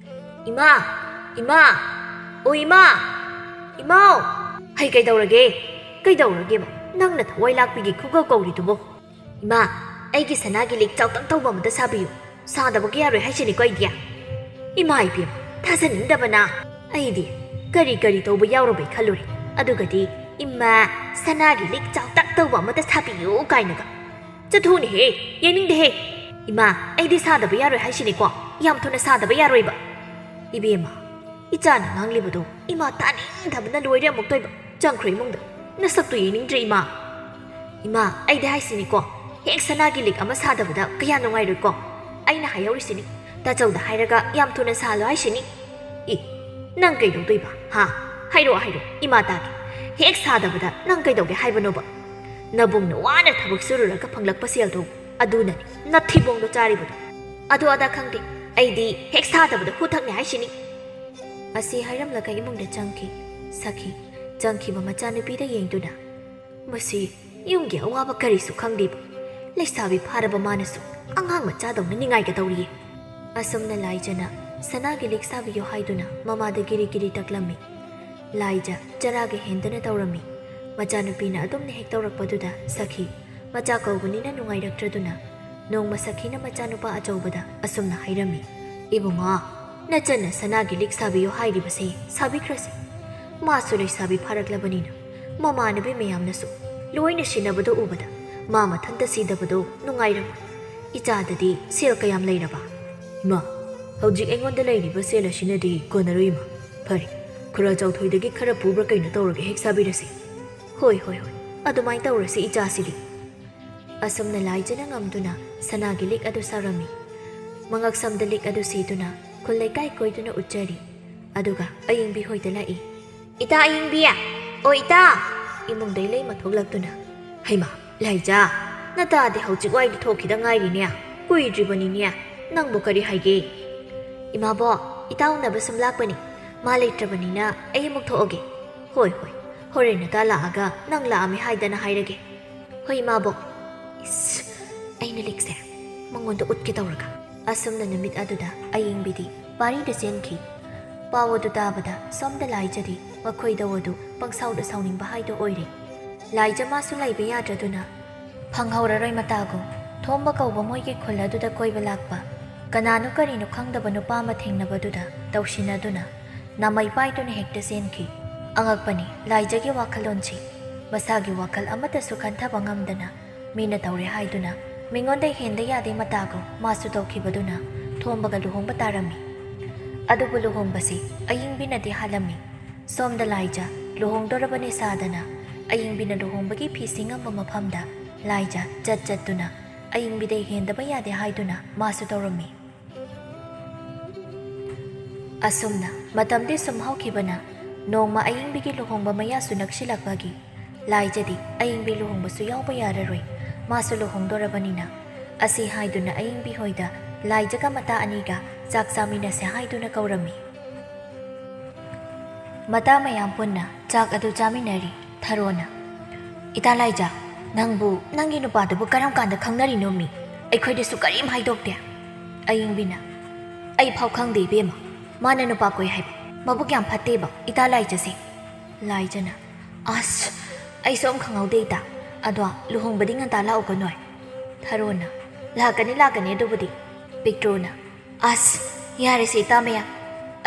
"ꯏꯃꯥ! ꯏꯃꯥ! ꯑꯣ ꯏꯃꯥ! ꯏꯃꯥꯎ!" "ꯍꯩ, ꯀꯩꯗꯧꯔꯒꯦ? ꯀꯩꯗꯧꯔꯒꯦꯕ? ꯅꯪꯅ ꯊꯋꯥꯏ ꯂꯥꯛꯄꯤꯒꯤ ꯈꯨꯀꯧ ꯀꯧꯔꯤꯗꯨꯕꯣ?" "ꯏꯃꯥ, ꯑꯩꯒꯤ ꯁꯅꯥꯒꯤ ꯂꯤꯛ ꯆꯥꯎꯇꯛ ꯇꯧꯕ ꯑꯃꯇ ꯁꯥꯕꯤꯌꯨ꯫ ꯁꯥꯗꯕꯒꯤ ꯌꯥꯔꯣꯏ ꯍꯥꯏꯁꯤꯅꯤꯀꯣ ꯑꯩꯗꯤ꯫" "ꯏꯃꯥ ꯏꯕꯦꯝ, ꯊꯥꯖꯅꯤꯡꯗꯕꯅ ꯑꯩꯗꯤ ꯀꯔꯤ ꯀꯔꯤ ꯇꯧꯕ ꯌꯥꯎꯔꯕꯩ ꯈꯜꯂꯨꯔꯦ꯫ ꯑꯗꯨꯒꯗꯤ, ꯏꯃꯥ, ꯁꯅꯥꯒꯤ ꯂꯤꯛ ꯆꯥꯎꯇꯛ ꯇꯧꯕ ꯑꯃꯇ ꯁꯥꯕꯤꯌꯨ ꯀꯥꯏꯅꯒ꯫ ꯆꯠꯊꯣꯛꯎꯅꯦꯍꯦ, ꯌꯦꯡꯅꯤꯡꯗꯦꯍꯦ꯫ ꯏꯃꯥ, ꯑꯩꯗꯤ ꯁꯥꯗꯕ ꯌꯥꯔꯣꯏ ꯍꯥꯏꯁꯤꯅꯤꯀꯣ, ꯌꯥꯝ ꯊꯨꯅ ꯁꯥꯗꯕ ꯌꯥꯔꯣꯏꯕ꯫" "ꯏꯕꯦꯝꯃ, ꯏꯆꯥꯅ ꯉꯥꯡꯂꯤꯕꯗꯣ ꯏꯃꯥ ꯇꯥꯅꯤꯡꯗꯕꯅ ꯂꯣꯏꯔꯦ ꯑꯃꯨꯛꯇꯣꯏꯕ꯫ ꯆꯪꯈ꯭ꯔꯣ ꯏꯃꯨꯡꯗ, ꯅꯁꯛꯇꯨ ꯌꯦꯡꯅꯤꯡꯗ꯭ꯔꯦ ꯏꯃꯥ꯫" "ꯏꯃꯥ, ꯑꯩꯗꯤ ꯍꯥꯏꯁꯤꯅꯤꯀꯣ, ꯍꯦꯛ ꯁꯅꯥꯒꯤ ꯂꯤꯛ ꯑꯃ ꯁꯥꯗꯕꯗ ꯀꯌꯥ ꯅꯨꯡꯉꯥꯏꯔꯣꯏꯀꯣ꯫ ꯑꯩꯅ ꯍꯥꯏꯍꯧꯔꯤꯁꯤꯅꯤ, ꯇꯥꯆꯧꯗ ꯍꯥꯏꯔꯒ ꯌꯥꯝ ꯊꯨꯅ ꯁꯥꯍꯜꯂꯣ ꯍꯥꯏꯁꯤꯅꯤ꯫" "ꯏ, ꯅꯪ ꯀꯩꯗꯧꯗꯣꯏꯕ, ꯍꯥ? ꯍꯥꯏꯔꯛꯑꯣ, ꯍꯥꯏꯔꯛꯑꯣ, ꯏꯃꯥ ꯇꯥꯒꯦ꯫ ꯍꯦꯛ ꯁꯥꯗꯕꯗ ꯅꯪ ꯀꯩꯗꯧꯒꯦ ꯍꯥꯏꯕꯅꯣꯕ? ꯅꯕꯨꯡꯅ ꯋꯥꯅ ꯊꯕꯛ ꯁꯨꯔꯨꯔꯒ ꯐꯪꯂꯛꯄ ꯁꯦꯜꯗꯣ, ꯑꯗꯨꯅꯅꯤ ꯅꯊꯤꯕꯣꯡꯗꯣ ꯆꯥꯔꯤꯕꯗꯣ꯫ ꯑꯗꯨ ꯑꯗꯥ ꯈꯪꯗꯦ, ꯑꯩꯗꯤ ꯍꯦꯛ ꯁꯥꯗꯕꯗ ꯍꯨ ꯊꯛꯅꯤ ꯍꯥꯏꯁꯤꯅꯤ꯫" ꯑꯁꯤ ꯍꯥꯏꯔꯝꯂꯒ ꯏꯃꯨꯡꯗ ꯆꯪꯈꯤ꯫ ꯁꯈꯤ ꯆꯪꯈꯤꯕ ꯃꯆꯥꯅꯨꯄꯤꯗ ꯌꯦꯡꯗꯨꯅ, "ꯃꯁꯤ ꯌꯨꯝꯒꯤ ꯑꯋꯥꯕ ꯀꯔꯤꯁꯨ ꯈꯪꯗꯦꯕ꯫ ꯂꯩꯁꯥꯕꯤ ꯐꯥꯔꯕ ꯃꯥꯅꯁꯨ ꯑꯉꯥꯡ ꯃꯆꯥꯗꯧꯅ ꯅꯤꯡꯉꯥꯏꯒ ꯇꯧꯔꯤꯌꯦ꯫" ꯑꯁꯨꯝꯅ ꯂꯥꯏꯖꯅ ꯁꯅꯥꯒꯤ ꯂꯤꯛ ꯁꯥꯕꯤꯌꯨ ꯍꯥꯏꯗꯨꯅ ꯃꯃꯥꯗ ꯒꯤꯔꯤ ꯒꯤꯔꯤ ꯇꯛꯂꯝꯃꯤ꯫ ꯂꯥꯏꯖ ꯆꯔꯥꯒ ꯍꯦꯟꯗꯨꯅ ꯇꯧꯔꯝꯃꯤ꯫ ꯃꯆꯥꯅꯨꯄꯤꯅ ꯑꯗꯨꯝꯅ ꯍꯦꯛ ꯇꯧꯔꯛꯄꯗꯨꯗ ꯁꯈꯤ ꯃꯆꯥ ꯀꯧꯕꯅꯤꯅ ꯅꯨꯡꯉꯥꯏꯔꯛꯇ꯭ꯔꯗꯨꯅ ꯅꯣꯡꯃ ꯁꯈꯤꯅ ꯃꯆꯥꯅꯨꯄꯥ ꯑꯆꯧꯕꯗ ꯑꯁꯨꯝꯅ ꯍꯥꯏꯔꯝꯃꯤ, "ꯏꯕꯨꯡꯉꯣ, ꯅꯆꯟꯅ ꯁꯅꯥꯒꯤ ꯂꯤꯛ ꯁꯥꯕꯤꯌꯨ ꯍꯥꯏꯔꯤꯕꯁꯦ ꯁꯥꯕꯤꯈ꯭ꯔꯁꯤ꯫ ꯃꯥꯁꯨ ꯂꯩꯁꯥꯕꯤ ꯐꯥꯔꯛꯂꯕꯅꯤꯅ ꯃꯃꯥꯟꯅꯕꯤ ꯃꯌꯥꯝꯅꯁꯨ ꯂꯣꯏꯅ ꯁꯤꯟꯅꯕꯗꯣ ꯎꯕꯗ ꯃꯥ ꯃꯊꯟꯇ ꯁꯤꯗꯕꯗꯣ ꯅꯨꯡꯉꯥꯏꯔꯝꯃꯣꯏ꯫ ꯏꯆꯥꯗꯗꯤ ꯁꯦꯜ ꯀꯌꯥꯝ ꯂꯩꯔꯕ? ꯏꯃꯥ, ꯍꯧꯖꯤꯛ ꯑꯩꯉꯣꯟꯗ ꯂꯩꯔꯤꯕ ꯁꯦꯜ ꯑꯁꯤꯅꯗꯤ ꯀꯣꯟꯅꯔꯣꯏ ꯏꯃꯥ꯫ ꯐꯔꯦ, ꯈꯨꯔꯥ ꯆꯥꯎꯊꯣꯏꯗꯒꯤ ꯈꯔ ꯄꯨꯕ꯭ꯔꯥ ꯀꯩꯅꯣ ꯇꯧꯔꯒ ꯍꯦꯛ ꯁꯥꯕꯤꯔꯁꯤ꯫ ꯍꯣꯏ ꯍꯣꯏ ꯍꯣꯏ, ꯑꯗꯨꯃꯥꯏꯅ ꯇꯧꯔꯁꯤ ꯏꯆꯥꯁꯤꯗꯤ꯫ ꯑꯁꯨꯝꯅ ꯂꯥꯏꯖꯅ ꯉꯝꯗꯨꯅ ꯁꯅꯥꯒꯤ ꯂꯤꯛ ꯑꯗꯨ ꯁꯥꯔꯝꯃꯤ꯫ ꯃꯉꯛꯁꯝꯗ ꯂꯤꯛ ꯑꯗꯨ ꯁꯤꯗꯨꯅ ꯈꯨꯜ ꯂꯩꯀꯥꯏ ꯀꯣꯏꯗꯨꯅ ꯎꯠꯆꯔꯤ꯫ ꯑꯗꯨꯒ ꯑꯌꯤꯡꯕꯤ ꯍꯣꯏꯗ ꯂꯥꯛꯏ꯫ "ꯏꯇꯥ ꯑꯌꯤꯡꯕꯤ! ꯑꯣ ꯏꯇꯥ!" ꯏꯃꯨꯡꯗꯩ ꯂꯩꯃ ꯊꯣꯛꯂꯛꯇꯨꯅ, "ꯍꯩꯃꯥ, ꯂꯥꯏꯖꯥ! ꯅꯇꯥꯗꯤ ꯍꯧꯖꯤꯛ ꯋꯥꯏꯗ ꯊꯣꯛꯈꯤꯗ ꯉꯥꯏꯔꯤꯅꯦ, ꯀꯨꯏꯗ꯭ꯔꯤꯕꯅꯤꯅꯦ꯫ ꯅꯪꯕꯨ ꯀꯔꯤ ꯍꯥꯏꯒꯦ?" "ꯏꯃꯥꯕꯣꯛ, ꯏꯇꯥ ꯎꯅꯕ ꯁꯨꯝ ꯂꯥꯛꯄꯅꯤ꯫ ꯃꯥ ꯂꯩꯇ꯭ꯔꯕꯅꯤꯅ ꯑꯩ ꯑꯃꯨꯛ ꯊꯣꯛꯑꯒꯦ꯫ ꯍꯣꯏ ꯍꯣꯏ, ꯍꯣꯔꯦꯟ ꯅꯇꯥ ꯂꯥꯛꯑꯒ ꯅꯪ ꯂꯥꯛꯑꯝꯃꯦ ꯍꯥꯏꯗꯅ ꯍꯥꯏꯔꯒꯦ꯫ ꯍꯣꯏ ꯏꯃꯥꯕꯣꯛ꯫ ꯏꯁ, ꯑꯩꯅ ꯂꯤꯛꯁꯦ ꯃꯉꯣꯟꯗ ꯎꯠꯀꯦ ꯇꯧꯔꯒ꯫" ꯑꯁꯨꯝꯅ ꯅꯨꯃꯤꯠ ꯑꯗꯨꯗ ꯑꯌꯤꯡꯕꯤꯗꯤ ꯄꯥꯔꯤꯗ ꯆꯦꯟꯈꯤ꯫ ꯄꯥꯎ ꯑꯗꯨ ꯇꯥꯕꯗ ꯁꯣꯝꯗ ꯂꯥꯏꯖꯗꯤ ꯃꯈꯣꯏꯗꯧ ꯑꯗꯨ ꯄꯪꯁꯥꯎꯗ ꯁꯥꯎꯅꯤꯡꯕ ꯍꯥꯏꯗꯣ ꯑꯣꯏꯔꯦ꯫ ꯂꯥꯏꯖ ꯃꯥꯁꯨ ꯂꯩꯕ ꯌꯥꯗ꯭ꯔꯗꯨꯅ, "ꯐꯪꯍꯧꯔꯔꯣꯏ ꯃꯇꯥꯒꯨꯝ꯫ ꯊꯣꯝꯕ ꯀꯧꯕ ꯃꯣꯏꯒꯤ ꯈꯨꯜ ꯑꯗꯨꯗ ꯀꯣꯏꯕ ꯂꯥꯛꯄ ꯀꯅꯥꯅꯣ ꯀꯔꯤꯅꯣ ꯈꯪꯗꯕ ꯅꯨꯄꯥ ꯑꯃ ꯊꯦꯡꯅꯕꯗꯨꯗ ꯇꯧꯁꯤꯟꯅꯗꯨꯅ ꯅꯥꯃꯩ ꯄꯥꯏꯗꯨꯅ ꯍꯦꯛꯇ ꯆꯦꯟꯈꯤ꯫" ꯑꯉꯛꯄꯅꯤ, ꯂꯥꯏꯖꯒꯤ ꯋꯥꯈꯜꯂꯣꯟꯁꯤ꯫ ꯃꯁꯥꯒꯤ ꯋꯥꯈꯜ ꯑꯃꯠꯇꯁꯨ ꯈꯟꯊꯕ ꯉꯝꯗꯅ ꯃꯤꯅ ꯇꯧꯔꯦ ꯍꯥꯏꯗꯨꯅ ꯃꯤꯉꯣꯟꯗ ꯍꯦꯟꯗ ꯌꯥꯗꯦ ꯃꯇꯥꯒꯨꯝ ꯃꯥꯁꯨ ꯇꯧꯈꯤꯕꯗꯨꯅ ꯊꯣꯝꯕꯒ ꯂꯨꯍꯣꯡꯕ ꯇꯥꯔꯝꯃꯤ꯫ ꯑꯗꯨꯕꯨ ꯂꯨꯍꯣꯡꯕꯁꯤ ꯑꯌꯤꯡꯕꯤꯅꯗꯤ ꯍꯥꯜꯂꯝꯃꯤ꯫ ꯁꯣꯝꯗ ꯂꯥꯏꯖ ꯂꯨꯍꯣꯡꯗꯣꯔꯕꯅꯦ ꯁꯥꯗꯅ ꯑꯌꯤꯡꯕꯤꯅ ꯂꯨꯍꯣꯡꯕꯒꯤ ꯐꯤ ꯁꯤꯡꯉꯝꯕ ꯃꯐꯝꯗ ꯂꯥꯏꯖ ꯆꯠ ꯆꯠꯇꯨꯅ ꯑꯌꯤꯡꯕꯤꯗꯩ ꯍꯦꯟꯗꯕ ꯌꯥꯗꯦ ꯍꯥꯏꯗꯨꯅ ꯃꯥꯁꯨ ꯇꯧꯔꯝꯃꯤ꯫ ꯑꯁꯨꯝꯅ ꯃꯇꯝꯗꯤ ꯁꯨꯝ ꯍꯧꯈꯤꯕꯅ ꯅꯣꯡꯃ ꯑꯌꯤꯡꯕꯤꯒꯤ ꯂꯨꯍꯣꯡꯕ ꯃꯌꯥꯁꯨ ꯅꯛꯁꯤꯜꯂꯛꯄꯒꯤ ꯂꯥꯏꯖꯗꯤ ꯑꯌꯤꯡꯕꯤ ꯂꯨꯍꯣꯡꯕꯁꯨ ꯌꯥꯎꯕ ꯌꯥꯔꯔꯣꯏ, ꯃꯥꯁꯨ ꯂꯨꯍꯣꯡꯗꯣꯔꯕꯅꯤꯅ꯫ ꯑꯁꯤ ꯍꯥꯏꯗꯨꯅ ꯑꯌꯤꯡꯕꯤ ꯍꯣꯏꯗ ꯂꯥꯏꯖꯒ ꯃꯇꯥ ꯑꯅꯤꯒ ꯆꯥꯛ ꯆꯥꯃꯤꯟꯅꯁꯦ ꯍꯥꯏꯗꯨꯅ ꯀꯧꯔꯝꯃꯤ꯫ ꯃꯇꯥ ꯃꯌꯥꯝ ꯄꯨꯟꯅ ꯆꯥꯛ ꯑꯗꯨ ꯆꯥꯃꯤꯟꯅꯔꯤ꯫ ꯊꯔꯣꯅ, "ꯏꯇꯥ ꯂꯥꯏꯖ, ꯅꯪꯕꯨ ꯅꯪꯒꯤ ꯅꯨꯄꯥꯗꯨꯕꯨ ꯀꯔꯝ ꯀꯥꯟꯗ ꯈꯪꯅꯔꯤꯅꯣꯃꯤ? ꯑꯩꯈꯣꯏꯗꯁꯨ ꯀꯔꯤꯝ ꯍꯥꯏꯗꯣꯛꯇꯦ꯫" ꯑꯌꯤꯡꯕꯤꯅ, "ꯑꯩ ꯐꯥꯎ ꯈꯪꯗꯦ ꯏꯕꯦꯝꯃ, ꯃꯥꯅ ꯅꯨꯄꯥ ꯀꯣꯏ ꯍꯥꯏꯕ꯫ ꯃꯕꯨꯛ ꯌꯥꯝ ꯐꯠꯇꯦꯕ ꯏꯇꯥ ꯂꯥꯏꯖꯁꯦ꯫" ꯂꯥꯏꯖꯅ, "ꯑꯁ, ꯑꯩꯁꯨ ꯑꯝ ꯈꯪꯍꯧꯗꯦ ꯏꯇꯥ꯫ ꯑꯗꯣ ꯂꯨꯍꯣꯡꯕꯗꯤ ꯉꯟꯇꯥ ꯂꯥꯛꯎꯀꯣ ꯅꯣꯏ꯫" ꯊꯔꯣꯅ, "ꯂꯥꯛꯀꯅꯤ ꯂꯥꯛꯀꯅꯤ ꯑꯗꯨꯕꯨꯗꯤ꯫" ꯄꯤꯛꯇ꯭ꯔꯨꯅ, "ꯑꯁ, ꯌꯥꯔꯦꯁꯦ ꯏꯇꯥ ꯃꯌꯥꯝ꯫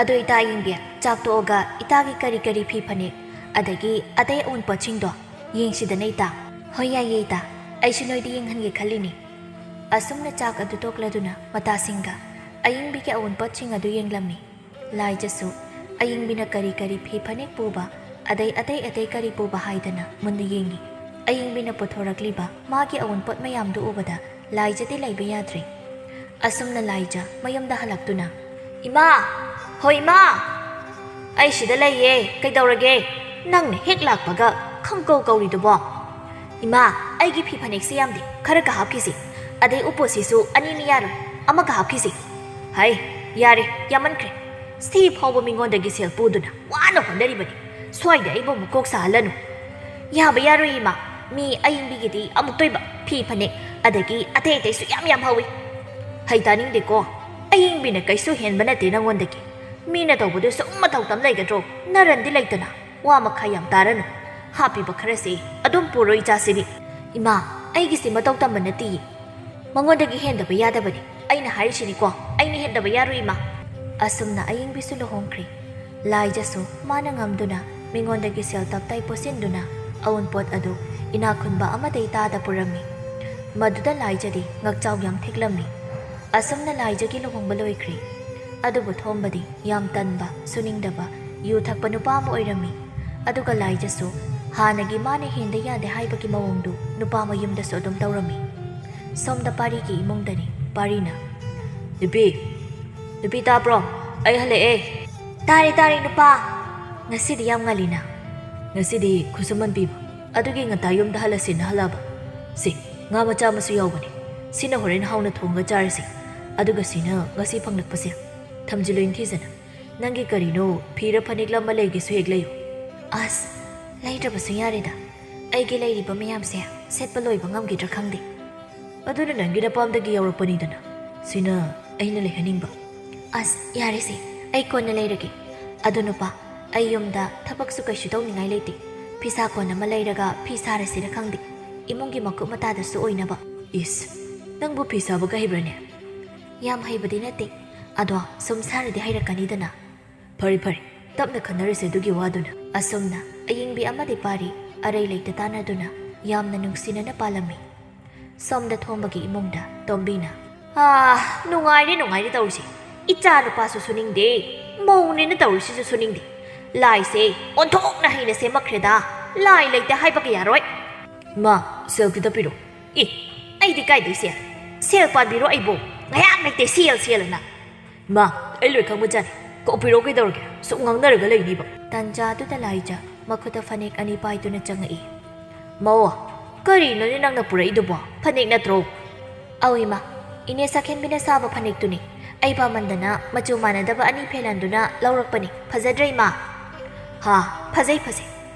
ꯑꯗꯣ ꯏꯇꯥ ꯑꯌꯤꯡꯕꯤ, ꯆꯥꯛ ꯇꯣꯛꯑꯒ ꯏꯇꯥꯒꯤ ꯀꯔꯤ ꯀꯔꯤ ꯐꯤ ꯐꯅꯦꯛ, ꯑꯗꯒꯤ ꯑꯇꯩ ꯑꯎꯟꯄꯣꯠꯁꯤꯡꯗꯣ ꯌꯦꯡꯁꯤꯗꯅ ꯏꯇꯥ꯫ ꯍꯣꯏ, ꯌꯥꯏꯌꯦ ꯏꯇꯥ, ꯑꯩꯁꯨ ꯅꯣꯏꯗ ꯌꯦꯡꯍꯟꯒꯦ ꯈꯜꯂꯤꯅꯤ꯫ ꯑꯁꯨꯝꯅ ꯆꯥꯛ ꯑꯗꯨ ꯇꯣꯛꯂꯗꯨꯅ ꯃꯇꯥꯁꯤꯡꯒ ꯑꯌꯤꯡꯕꯤꯒꯤ ꯑꯎꯟꯄꯣꯠꯁꯤꯡ ꯑꯗꯨ ꯌꯦꯡꯂꯝꯃꯤ꯫ ꯂꯥꯏꯖꯁꯨ ꯑꯌꯤꯡꯕꯤꯅ ꯀꯔꯤ ꯀꯔꯤ ꯐꯤ ꯐꯅꯦꯛ ꯄꯨꯕ, ꯑꯗꯩ ꯑꯇꯩ ꯑꯇꯩ ꯀꯔꯤ ꯄꯨꯕ ꯍꯥꯏꯗꯅ ꯃꯨꯟꯅ ꯌꯦꯡꯉꯤ꯫ ꯑꯌꯤꯡꯕꯤꯅ ꯄꯨꯊꯣꯔꯛꯂꯤꯕ ꯃꯥꯒꯤ ꯑꯑꯣꯟꯄꯣꯠ ꯃꯌꯥꯝꯗꯨ ꯎꯕꯗ ꯂꯥꯏꯖꯗꯤ ꯂꯩꯕ ꯌꯥꯗ꯭ꯔꯦ꯫ ꯑꯁꯨꯝꯅ ꯂꯥꯏꯖ ꯃꯌꯨꯝꯗ ꯍꯜꯂꯛꯇꯨꯅ, "ꯏꯃꯥ! ꯍꯣ ꯏꯃꯥ! ꯑꯩ ꯁꯤꯗ ꯂꯩꯌꯦ, ꯀꯩꯗꯧꯔꯒꯦ? ꯅꯪꯅ ꯍꯦꯛ ꯂꯥꯛꯄꯒ ꯈꯪꯀꯧ ꯀꯧꯔꯤꯗꯨꯕꯣ?" "ꯏꯃꯥ, ꯑꯩꯒꯤ ꯐꯤ ꯐꯅꯦꯛꯁꯦ ꯌꯥꯝꯗꯦ, ꯈꯔꯒ ꯍꯥꯞꯈꯤꯁꯤ꯫ ꯑꯗꯩ ꯎꯄꯨꯁꯤꯁꯨ ꯑꯅꯤꯅꯤ ꯌꯥꯔꯣꯏ, ꯑꯃꯒ ꯍꯥꯞꯈꯤꯁꯤ꯫" "ꯍꯩ, ꯌꯥꯔꯦ, ꯌꯥꯝꯃꯟꯈ꯭ꯔꯦ꯫ ꯁꯤ ꯐꯥꯎꯕ ꯃꯤꯉꯣꯟꯗꯒꯤ ꯁꯦꯜ ꯄꯨꯗꯨꯅ ꯋꯥꯅ ꯍꯣꯠꯅꯔꯤꯕꯅꯤ꯫ ꯁ꯭ꯋꯥꯏꯗ ꯑꯩꯕꯨ ꯑꯃꯨꯛ ꯀꯣꯛ ꯁꯥꯍꯜꯂꯅꯨ꯫" "ꯌꯥꯕ ꯌꯥꯔꯣꯏ ꯏꯃꯥ, ꯃꯤ ꯑꯌꯤꯡꯕꯤꯒꯤꯗꯤ ꯑꯃꯨꯛꯇꯣꯏꯕ ꯐꯤ ꯐꯅꯦꯛ, ꯑꯗꯒꯤ ꯑꯇꯩ ꯑꯇꯩꯁꯨ ꯌꯥꯝ ꯌꯥꯝ ꯍꯧꯏ꯫" "ꯍꯩ ꯇꯥꯅꯤꯡꯗꯦꯀꯣ, ꯑꯌꯤꯡꯕꯤꯅ ꯀꯩꯁꯨ ꯍꯦꯟꯕ ꯅꯠꯇꯦ ꯅꯉꯣꯟꯗꯒꯤ꯫ ꯃꯤꯅ ꯇꯧꯕꯗꯨ ꯁꯨꯝ ꯃꯇꯧ ꯇꯝ ꯂꯩꯒꯗ꯭ꯔꯣ? ꯅꯔꯟꯗꯤ ꯂꯩꯇꯅ꯫ ꯋꯥ ꯃꯈꯥ ꯌꯥꯝ ꯇꯥꯔꯅꯨ꯫ ꯍꯥꯞꯄꯤꯕ ꯈꯔꯁꯤ ꯑꯗꯨꯝ ꯄꯨꯔꯣ ꯏꯆꯥꯁꯤꯗꯤ꯫" "ꯏꯃꯥ, ꯑꯩꯒꯤꯁꯤ ꯃꯇꯧ ꯇꯝꯕ ꯅꯠꯇꯤꯌꯦ꯫ ꯃꯉꯣꯟꯗꯒꯤ ꯍꯦꯟꯗꯕ ꯌꯥꯗꯕꯅꯤ꯫ ꯑꯩꯅ ꯍꯥꯏꯔꯤꯁꯤꯅꯤꯀꯣ, ꯑꯩꯅ ꯍꯦꯟꯗꯕ ꯌꯥꯔꯣꯏ ꯏꯃꯥ꯫" ꯑꯁꯨꯝꯅ ꯑꯌꯤꯡꯕꯤꯁꯨ ꯂꯨꯍꯣꯡꯈ꯭ꯔꯦ꯫ ꯂꯥꯏꯖꯁꯨ ꯃꯥꯅ ꯉꯝꯗꯨꯅ ꯃꯤꯉꯣꯟꯗꯒꯤ ꯁꯦꯜ ꯇꯞꯇꯥꯏ ꯄꯨꯁꯤꯟꯗꯨꯅ ꯑꯎꯟꯄꯣꯠ ꯑꯗꯨ ꯏꯅꯥꯛꯈꯨꯟꯕ ꯑꯃꯗꯩ ꯇꯥꯗ ꯄꯨꯔꯝꯃꯤ꯫ ꯃꯗꯨꯗ ꯂꯥꯏꯖꯗꯤ ꯉꯛꯆꯥꯎ ꯌꯥꯝ ꯊꯦꯛꯂꯝꯃꯤ꯫ ꯑꯁꯨꯝꯅ ꯂꯥꯏꯖꯒꯤ ꯂꯨꯍꯣꯡꯕ ꯂꯣꯏꯈ꯭ꯔꯦ꯫ ꯑꯗꯨꯕꯨ ꯊꯣꯝꯕꯗꯤ ꯌꯥꯝ ꯇꯟꯕ, ꯁꯨꯅꯤꯡꯗꯕ, ꯌꯨ ꯊꯛꯄ ꯅꯨꯄꯥ ꯑꯃ ꯑꯣꯏꯔꯝꯃꯤ꯫ ꯑꯗꯨꯒ ꯂꯥꯏꯖꯁꯨ ꯍꯥꯟꯅꯒꯤ ꯃꯥꯅ ꯍꯦꯟꯗ ꯌꯥꯗꯦ ꯍꯥꯏꯕꯒꯤ ꯃꯑꯣꯡꯗꯨ ꯅꯨꯄꯥ ꯃꯌꯨꯝꯗꯁꯨ ꯑꯗꯨꯝ ꯇꯧꯔꯝꯃꯤ꯫ ꯁꯣꯝꯗ ꯄꯥꯔꯤꯒꯤ ꯏꯃꯨꯡꯗꯅꯤ꯫ ꯄꯥꯔꯤꯅ, "ꯅꯨꯄꯤ, ꯅꯨꯄꯤ ꯇꯥꯕ꯭ꯔꯣ? ꯑꯩ ꯍꯜꯂꯛꯑꯦ꯫" "ꯇꯥꯔꯦ, ꯇꯥꯔꯦ ꯅꯨꯄꯥ꯫ ꯉꯁꯤꯗꯤ ꯌꯥꯝ ꯉꯜꯂꯤꯅ꯫" "ꯉꯁꯤꯗꯤ ꯈꯨꯠꯁꯨꯃꯟ ꯄꯤꯕ, ꯑꯗꯨꯒꯤ ꯉꯟꯇꯥ ꯌꯨꯝꯗ ꯍꯜꯂꯁꯦꯅ ꯍꯜꯂꯛꯑꯕ꯫ ꯁꯤ, ꯉꯥ ꯃꯆꯥ ꯑꯃꯁꯨ ꯌꯥꯎꯕꯅꯤ꯫ ꯁꯤꯅ ꯍꯣꯔꯦꯟ ꯍꯥꯎꯅ ꯊꯣꯡꯉꯒ ꯆꯥꯔꯁꯤ꯫ ꯑꯗꯨꯒ ꯁꯤꯅ ꯉꯁꯤ ꯐꯪꯂꯛꯄꯁꯦ꯫ ꯊꯝꯖꯤꯜꯂꯨ ꯏꯪꯊꯤꯖꯅ꯫ ꯅꯪꯒꯤ ꯀꯔꯤꯅꯣ, ꯐꯤꯔ ꯐꯅꯦꯛꯂ ꯑꯃ ꯂꯩꯒꯦꯁꯨ ꯍꯦꯛ ꯂꯩꯌꯨ꯫" "ꯑꯁ, ꯂꯩꯗ꯭ꯔꯕꯁꯨ ꯌꯥꯔꯦꯗ꯫ ꯑꯩꯒꯤ ꯂꯩꯔꯤꯕ ꯃꯌꯥꯝꯁꯦ ꯁꯦꯠꯄ ꯂꯣꯏꯕ ꯉꯝꯈꯤꯗ꯭ꯔꯥ ꯈꯪꯗꯦ꯫" "ꯑꯗꯨꯅ ꯅꯪꯒꯤ ꯅꯄꯥꯝꯗꯒꯤ ꯌꯥꯎꯔꯛꯄꯅꯤꯗꯅ꯫ ꯁꯤꯅ ꯑꯩꯅ ꯂꯩꯍꯟꯅꯤꯡꯕ꯫" "ꯑꯁ, ꯌꯥꯔꯦꯁꯦ, ꯑꯩ ꯀꯣꯟꯅ ꯂꯩꯔꯒꯦ꯫ ꯑꯗꯨ ꯅꯨꯄꯥ, ꯑꯩ ꯌꯨꯝꯗ ꯊꯕꯛꯁꯨ ꯀꯩꯁꯨ ꯇꯧꯅꯤꯡꯉꯥꯏ ꯂꯩꯇꯦ꯫ ꯐꯤꯁꯥ ꯀꯣꯟ ꯑꯃ ꯂꯩꯔꯒ ꯐꯤ ꯁꯥꯔꯁꯤꯔ ꯈꯪꯗꯦ, ꯏꯃꯨꯡꯒꯤ ꯃꯀꯨꯞ ꯃꯇꯥꯗꯁꯨ ꯑꯣꯏꯅꯕ꯫" "ꯏꯁ, ꯅꯪꯕꯨ ꯐꯤ ꯁꯥꯕꯒ ꯍꯩꯕ꯭ꯔꯅꯦ?" "ꯌꯥꯝ ꯍꯩꯕꯗꯤ ꯅꯠꯇꯦ, ꯑꯗꯣ ꯁꯨꯝ ꯁꯥꯔꯗꯤ ꯍꯩꯔꯛꯀꯅꯤꯗꯅ꯫ ꯐꯔꯦ ꯐꯔꯦ, ꯇꯞꯅ ꯈꯟꯅꯔꯁꯦ ꯑꯗꯨꯒꯤ ꯋꯥꯗꯨꯅ꯫ ꯑꯁꯨꯝꯅ ꯑꯌꯤꯡꯕꯤ ꯑꯃꯗꯤ ꯄꯥꯔꯤ ꯑꯔꯩ ꯂꯩꯇ ꯇꯥꯟꯅꯗꯨꯅ ꯌꯥꯝꯅ ꯅꯨꯡꯁꯤꯅꯅ ꯄꯥꯜꯂꯝꯃꯤ꯫ ꯁꯣꯝꯗ ꯊꯣꯝꯕꯒꯤ ꯏꯃꯨꯡꯗ ꯇꯣꯝꯕꯤꯅ, "ꯑꯥ, ꯅꯨꯡꯉꯥꯏꯔꯦ ꯅꯨꯡꯉꯥꯏꯔꯦ ꯇꯧꯔꯤꯁꯦ꯫ ꯏꯆꯥ ꯅꯨꯄꯥꯁꯨ ꯁꯨꯅꯤꯡꯗꯦ, ꯃꯧꯅꯦꯅ ꯇꯧꯔꯤꯁꯤꯁꯨ ꯁꯨꯅꯤꯡꯗꯦ꯫ ꯂꯥꯏꯁꯦ ꯑꯣꯟꯊꯣꯛꯅ ꯍꯩꯅ ꯁꯦꯝꯃꯛꯈ꯭ꯔꯦꯗ꯫ ꯂꯥꯏ ꯂꯩꯇꯦ ꯍꯥꯏꯕꯒ ꯌꯥꯔꯣꯏ꯫" "ꯃꯥ, ꯁꯦꯜ ꯈꯤꯇ ꯄꯤꯔꯣ꯫" "ꯏ, ꯑꯩꯗꯤ ꯀꯥꯏꯗꯩ ꯁꯦꯜ? ꯁꯦꯜ ꯄꯥꯟꯕꯤꯔꯣ ꯑꯩꯕꯨ꯫ ꯉꯥꯏꯍꯥꯛ ꯂꯩꯇꯦ ꯁꯦꯜ ꯁꯦꯜ ꯑꯅ꯫ ꯃꯥ, ꯑꯩ ꯂꯣꯏ ꯈꯪꯕꯖꯥꯠꯅꯤ꯫ ꯀꯣꯛꯄꯤꯔꯣ ꯀꯩꯗꯧꯔꯒꯦ? ꯁꯨꯝ ꯉꯥꯡꯅꯔꯒ ꯂꯩꯅꯤꯕ꯫" ꯇꯟꯖꯥꯗꯨꯗ ꯂꯥꯏꯖ ꯃꯈꯨꯠꯇ ꯐꯅꯦꯛ ꯑꯅꯤ ꯄꯥꯏꯗꯨꯅ ꯆꯪꯉꯛꯏ꯫ "ꯃꯧ, ꯀꯔꯤꯅꯣꯅꯦ ꯅꯪꯅ ꯄꯨꯔꯛꯏꯗꯨꯕꯣ? ꯐꯅꯦꯛ ꯅꯠꯇ꯭ꯔꯣ?" "ꯑꯧ ꯏꯃꯥ, ꯏꯅꯦ ꯁꯛꯍꯦꯟꯕꯤꯅ ꯁꯥꯕ ꯐꯅꯦꯛꯇꯨꯅꯤ꯫ ꯑꯩ ꯄꯥꯝꯃꯟꯗꯅ ꯃꯆꯨ ꯃꯥꯟꯅꯗꯕ ꯑꯅꯤ ꯐꯦꯜꯍꯟꯗꯨꯅ ꯂꯧꯔꯛꯄꯅꯤ꯫ ꯐꯖꯗ꯭ꯔꯦ ꯏꯃꯥ?" "ꯍꯥ, ꯐꯖꯩ ꯐꯖꯩ꯫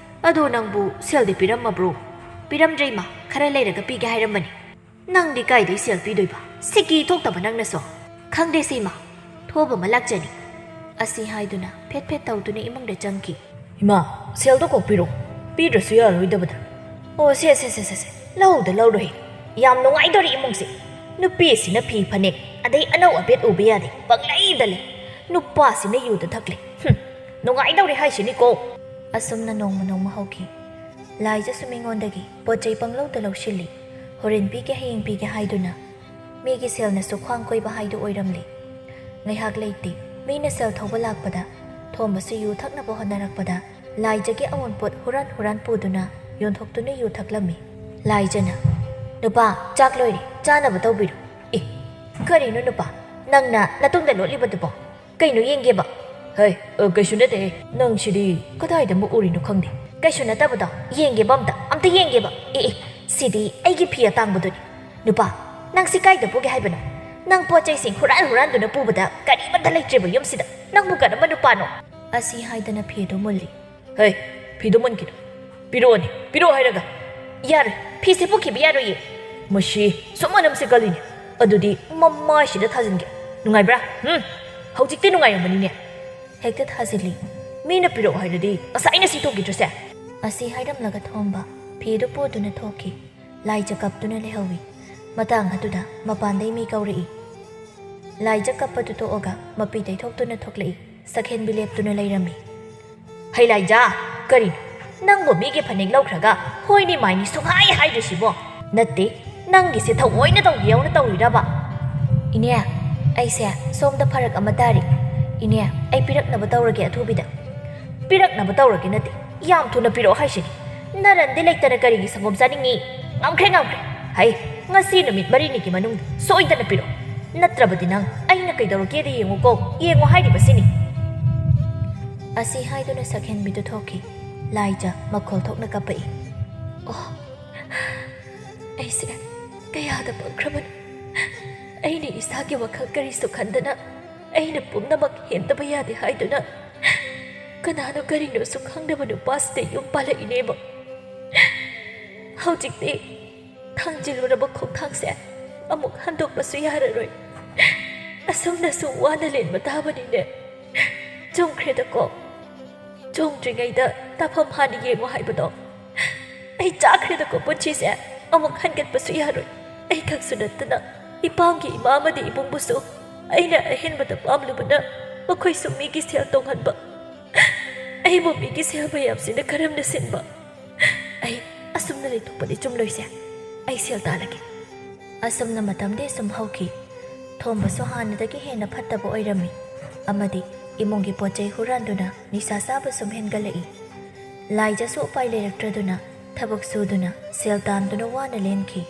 ꯑꯗꯣ ꯅꯪꯕꯨ ꯁꯦꯜꯗꯤ ꯄꯤꯔꯝꯃꯕ꯭ꯔꯣ?" "ꯄꯤꯔꯝꯗ꯭ꯔꯦ ꯏꯃꯥ, ꯈꯔ ꯂꯩꯔꯒ ꯄꯤꯒꯦ ꯍꯥꯏꯔꯝꯕꯅꯤ꯫" "ꯅꯪꯗꯤ ꯀꯥꯏꯗꯩ ꯁꯦꯜ ꯄꯤꯗꯣꯏꯕ? ꯁꯤꯀꯤ ꯊꯣꯛꯇꯕ ꯅꯪꯅꯁꯨ!" "ꯈꯪꯗꯦꯁꯦ ꯏꯃꯥ꯫" "ꯊꯣꯕ ꯑꯃ ꯂꯥꯛꯆꯅꯤ꯫" ꯑꯁꯤ ꯍꯥꯏꯗꯨꯅ ꯐꯦꯠ ꯐꯦꯠ ꯇꯧꯗꯨꯅ ꯏꯃꯨꯡꯗ ꯆꯪꯈꯤ꯫ "ꯏꯃꯥ, ꯁꯦꯜꯗꯣ ꯀꯣꯛ ꯄꯤꯔꯣ꯫ ꯄꯤꯗ꯭ꯔꯁꯨ ꯌꯥꯔꯣꯏꯗꯕꯗ꯫ ꯑꯣ, ꯁꯦ, ꯁꯦ, ꯁꯦ, ꯁꯦ, ꯁꯦ꯫ ꯂꯧꯗ ꯂꯧꯔꯣꯏ꯫ ꯌꯥꯝ ꯅꯨꯡꯉꯥꯏꯗꯧꯔꯤ ꯏꯃꯨꯡꯁꯦ꯫ ꯅꯨꯄꯤꯁꯤꯅ ꯐꯤ ꯐꯅꯦꯛ, ꯑꯗꯩ ꯑꯅꯧ ꯑꯕꯦꯠ ꯎꯕ ꯌꯥꯗꯦ꯫ ꯄꯪꯂꯩꯗ ꯂꯩ꯫ ꯅꯨꯄꯥꯁꯤꯅ ꯌꯨꯗ ꯊꯛꯂꯦ꯫ ꯍꯨꯝ, ꯅꯨꯡꯉꯥꯏꯗꯧꯔꯤ ꯍꯥꯏꯁꯤꯅꯤꯀꯣ꯫" ꯑꯁꯨꯝꯅ ꯅꯣꯡꯃ ꯅꯣꯡꯃ ꯍꯧꯈꯤ꯫ ꯂꯥꯏꯖꯁꯨ ꯃꯤꯉꯣꯟꯗꯒꯤ ꯄꯣꯠ ꯆꯩ ꯄꯪꯂꯧꯗ ꯂꯧꯁꯤꯜꯂꯤ꯫ ꯍꯣꯔꯦꯟ ꯄꯤꯒꯦ, ꯍꯌꯦꯡ ꯄꯤꯒꯦ ꯍꯥꯏꯗꯨꯅ ꯃꯤꯒꯤ ꯁꯦꯜꯅꯁꯨ ꯈ꯭ꯋꯥꯡ ꯀꯣꯏꯕ ꯍꯥꯏꯗꯨ ꯑꯣꯏꯔꯝꯂꯦ꯫ ꯉꯥꯏꯍꯥꯛ ꯂꯩꯇꯦ, ꯃꯤꯅ ꯁꯦꯜ ꯊꯧꯕ ꯂꯥꯛꯄꯗ ꯊꯣꯝꯕꯁꯨ ꯌꯨ ꯊꯛꯅꯕ ꯍꯣꯠꯅꯔꯛꯄꯗ ꯂꯥꯏꯖꯒꯤ ꯑꯑꯣꯟꯄꯣꯠ ꯍꯨꯔꯥꯟ ꯍꯨꯔꯥꯟ ꯄꯨꯗꯨꯅ ꯌꯣꯟꯊꯣꯛꯇꯨꯅ ꯌꯨ ꯊꯛꯂꯝꯃꯤ꯫ ꯂꯥꯏꯖꯅ, "ꯅꯨꯄꯥ, ꯆꯥꯛ ꯂꯣꯏꯔꯦ, ꯆꯥꯅꯕ ꯇꯧꯕꯤꯔꯣ꯫" "ꯑꯦ, ꯀꯔꯤꯅꯣ ꯅꯨꯄꯥ, ꯅꯪꯅ ꯅꯇꯨꯡꯗ ꯂꯣꯠꯂꯤꯕꯗꯨꯕꯣ? ꯀꯩꯅꯣ ꯌꯦꯡꯒꯦꯕ?" "ꯍꯩ, ꯑ, ꯀꯩꯁꯨ ꯅꯠꯇꯦꯍꯦ꯫ ꯅꯪꯁꯤꯗꯤ ꯀꯗꯥꯏꯗ ꯑꯃꯨꯛ ꯎꯔꯤꯅꯣ ꯈꯪꯗꯦ꯫" "ꯀꯩꯁꯨ ꯅꯠꯇꯕꯗꯣ ꯌꯦꯡꯒꯦꯕ ꯑꯝꯇ, ꯑꯝꯇ ꯌꯦꯡꯒꯦꯕ꯫" "ꯑꯦ, ꯑꯦ, ꯁꯤꯗꯤ ꯑꯩꯒꯤ ꯐꯤ ꯑꯇꯥꯡꯕꯗꯨꯅꯤ꯫" "ꯅꯨꯄꯥ, ꯅꯪ ꯁꯤ ꯀꯥꯏꯗ ꯄꯨꯒꯦ ꯍꯥꯏꯕꯅꯣ? ꯅꯪ ꯄꯣꯠ ꯆꯩꯁꯤꯡ ꯍꯨꯔꯥꯟ ꯍꯨꯔꯥꯟꯗꯨꯅ ꯄꯨꯕꯗ ꯀꯔꯤꯃꯠꯇ ꯂꯩꯇ꯭ꯔꯤꯕ ꯌꯨꯝꯁꯤꯗ ꯅꯪꯕꯨ ꯀꯔꯝꯕ ꯅꯨꯄꯥꯅꯣ?" ꯑꯁꯤ ꯍꯥꯏꯗꯅ ꯐꯤꯗꯨ ꯃꯨꯜꯂꯤ꯫ "ꯍꯩ, ꯐꯤꯗꯨ ꯃꯨꯟꯈꯤꯅꯨ꯫ ꯄꯤꯔꯛꯑꯣꯅꯦ, ꯄꯤꯔꯛꯑꯣ ꯍꯥꯏꯔꯒ꯫" "ꯌꯥꯔꯣꯏ, ꯐꯤꯁꯦ ꯄꯨꯈꯤꯕ ꯌꯥꯔꯣꯏꯌꯦ꯫" "ꯃꯁꯤ ꯁꯨꯝ ꯃꯅꯝꯁꯦ ꯀꯜꯂꯤꯅꯦ꯫ ꯑꯗꯨꯗꯤ ꯃꯃꯥꯏꯁꯤꯗ ꯊꯥꯖꯤꯟꯒꯦ꯫ ꯅꯨꯡꯉꯥꯏꯕ꯭ꯔꯥ? ꯍꯨꯝ? ꯍꯧꯖꯤꯛꯇꯤ ꯅꯨꯡꯉꯥꯏꯔꯝꯃꯅꯤꯅꯦ꯫" ꯍꯦꯛꯇ ꯊꯥꯖꯤꯜꯂꯤ꯫ ꯃꯤꯅ ꯄꯤꯔꯛꯑꯣ ꯍꯥꯏꯔꯗꯤ ꯉꯁꯥꯏꯅ ꯁꯤ ꯊꯣꯛꯈꯤꯗ꯭ꯔꯁꯦ꯫ ꯑꯁꯤ ꯍꯥꯏꯔꯝꯂꯒ ꯊꯣꯝꯕ ꯐꯤꯗꯨ ꯄꯨꯗꯨꯅ ꯊꯣꯛꯈꯤ꯫ ꯂꯥꯏꯖ ꯀꯞꯇꯨꯅ ꯂꯩꯍꯧꯏ꯫ ꯃꯇꯥꯡ ꯑꯗꯨꯗ ꯃꯄꯥꯟꯗꯩ ꯃꯤ ꯀꯧꯔꯛꯏ꯫ ꯂꯥꯏꯖ ꯀꯞꯄꯗꯨ ꯇꯣꯛꯑꯒ ꯃꯄꯤ ꯇꯩꯊꯣꯛꯇꯨꯅ ꯊꯣꯛꯂꯛꯏ꯫ ꯁꯛꯍꯦꯟꯕꯤ ꯂꯦꯞꯇꯨꯅ ꯂꯩꯔꯝꯃꯤ꯫ "ꯍꯩ ꯂꯥꯏꯖꯥ, ꯀꯔꯤꯅꯣ? ꯅꯪꯕꯨ ꯃꯤꯒꯤ ꯐꯅꯦꯛ ꯂꯧꯈ꯭ꯔꯒ ꯍꯣꯏꯅꯤ ꯃꯥꯏꯅꯤ ꯁꯨꯡꯍꯥꯏ ꯍꯥꯏꯗ꯭ꯔꯤꯁꯤꯕꯣ? ꯅꯠꯇꯦ, ꯅꯪꯒꯤꯁꯦ ꯊꯑꯣꯏꯅ ꯇꯧꯒꯦ ꯌꯥꯎꯅ ꯇꯧꯔꯤꯔꯕ?" "ꯏꯅꯦ, ꯑꯩꯁꯦ ꯁꯣꯝꯗ ꯐꯔꯛ ꯑꯃ ꯇꯥꯔꯤ꯫ ꯏꯅꯦ, ꯑꯩ ꯄꯤꯔꯛꯅꯕ ꯇꯧꯔꯒꯦ ꯑꯊꯨꯕꯤꯗ꯫" "ꯄꯤꯔꯛꯅꯕ ꯇꯧꯔꯒꯦ ꯅꯠꯇꯦ, ꯌꯥꯝ ꯊꯨꯅ ꯄꯤꯔꯛꯑꯣ ꯍꯥꯏꯁꯤꯅꯤ꯫ ꯅꯔꯟꯗꯤ ꯂꯩꯇꯅ ꯀꯔꯤꯒꯤ ꯁꯪꯒꯣꯝ ꯆꯥꯅꯤꯡꯉꯤ? ꯉꯝꯈ꯭ꯔꯦ, ꯉꯝꯈ꯭ꯔꯦ꯫ ꯍꯩ, ꯉꯁꯤ ꯅꯨꯃꯤꯠ ꯃꯔꯤꯅꯤꯒꯤ ꯃꯅꯨꯡꯗ ꯁꯣꯏꯗꯅ ꯄꯤꯔꯛꯑꯣ꯫ ꯅꯠꯇ꯭ꯔꯕꯗꯤ ꯅꯪ ꯑꯩꯅ ꯀꯩꯗꯧꯔꯒꯦꯗ ꯌꯦꯡꯉꯨꯀꯣ, ꯌꯦꯡꯉꯨ ꯍꯥꯏꯔꯤꯕꯁꯤꯅꯤ꯫" ꯑꯁꯤ ꯍꯥꯏꯗꯨꯅ ꯁꯛꯍꯦꯟꯕꯤꯗꯨ ꯊꯣꯛꯈꯤ꯫ ꯂꯥꯏꯖ ꯃꯈꯣꯜ ꯊꯣꯛꯅ ꯀꯞꯄꯛꯏ꯫ "ꯑꯣ, ꯑꯩꯁꯦ ꯀꯌꯥꯗ ꯄꯪꯈ꯭ꯔꯕꯅꯣ! ꯑꯩꯅ ꯏꯁꯥꯒꯤ ꯋꯥꯈꯜ ꯀꯔꯤꯁꯨ ꯈꯟꯗꯅ ꯑꯩꯅ ꯄꯨꯝꯅꯃꯛ ꯍꯦꯟꯗꯕ ꯌꯥꯗꯦ ꯍꯥꯏꯗꯨꯅ ꯀꯅꯥꯅꯣ ꯀꯔꯤꯅꯣꯁꯨ ꯈꯪꯗꯕ ꯅꯨꯄꯥꯁꯤꯗ ꯌꯨꯝ ꯄꯥꯜꯂꯛꯏꯅꯦꯕ꯫ ꯍꯧꯖꯤꯛꯇꯤ ꯊꯥꯡꯖꯤꯜꯂꯨꯔꯕ ꯈꯣꯡꯊꯥꯡꯁꯦ ꯑꯃꯨꯛ ꯍꯟꯗꯣꯛꯄꯁꯨ ꯌꯥꯔꯔꯣꯏ꯫ ꯑꯁꯨꯝꯅꯁꯨ ꯋꯥꯅ ꯂꯦꯟꯕ ꯇꯥꯕꯅꯤꯅꯦ꯫ ꯆꯨꯝꯈ꯭ꯔꯦꯗꯀꯣ, ꯆꯣꯡꯗ꯭ꯔꯤꯉꯩꯗ ꯇꯥꯐꯝ ꯍꯥꯟꯅ ꯌꯦꯡꯉꯣ ꯍꯥꯏꯕꯗꯣ꯫ ꯑꯩ ꯆꯥꯈ꯭ꯔꯦꯗꯀꯣ ꯄꯨꯟꯁꯤꯁꯦ, ꯑꯃꯨꯛ ꯍꯟꯒꯠꯄꯁꯨ ꯌꯥꯔꯣꯏ꯫ ꯑꯩ ꯈꯛꯁꯨ ꯅꯠꯇꯅ ꯏꯄꯥꯝꯒꯤ ꯏꯃꯥ ꯑꯃꯗꯤ ꯏꯕꯨꯡꯕꯨꯁꯨ ꯑꯩꯅ ꯑꯍꯦꯟꯕꯗ ꯄꯥꯝꯂꯨꯕꯅ ꯃꯈꯣꯏꯁꯨ ꯃꯤꯒꯤ ꯁꯦꯜ ꯇꯣꯡꯍꯟꯕ, ꯑꯩꯕꯨ ꯃꯤꯒꯤ ꯁꯦꯜ ꯃꯌꯥꯝꯁꯤꯅ ꯀꯔꯝꯅ ꯁꯤꯟꯕ? ꯑꯩ ꯑꯁꯨꯝꯅ ꯂꯩꯊꯣꯛꯄꯗꯤ ꯆꯨꯝꯂꯣꯏꯁꯦ꯫ ꯑꯩ ꯁꯦꯜ ꯇꯥꯜꯂꯒꯦ꯫" ꯑꯁꯨꯝꯅ ꯃꯇꯝꯗꯤ ꯁꯨꯝ ꯍꯧꯈꯤ꯫ ꯊꯣꯝꯕꯁꯨ ꯍꯥꯟꯅꯗꯒꯤ ꯍꯦꯟꯅ ꯐꯠꯇꯕ ꯑꯣꯏꯔꯝꯃꯤ ꯑꯃꯗꯤ ꯏꯃꯨꯡꯒꯤ ꯄꯣꯠ ꯆꯩ ꯍꯨꯔꯥꯟꯗꯨꯅ ꯅꯤꯁꯥ ꯆꯥꯕ ꯁꯨꯝ ꯍꯦꯟꯒꯠꯂꯛꯏ꯫ ꯂꯥꯏꯖꯁꯨ ꯎꯄꯥꯏ ꯂꯩꯔꯛꯇ꯭ꯔꯗꯨꯅ ꯊꯕꯛ ꯁꯨꯗꯨꯅ ꯁꯦꯜ ꯇꯥꯟꯗꯨꯅ ꯋꯥꯅ ꯂꯦꯟꯈꯤ꯫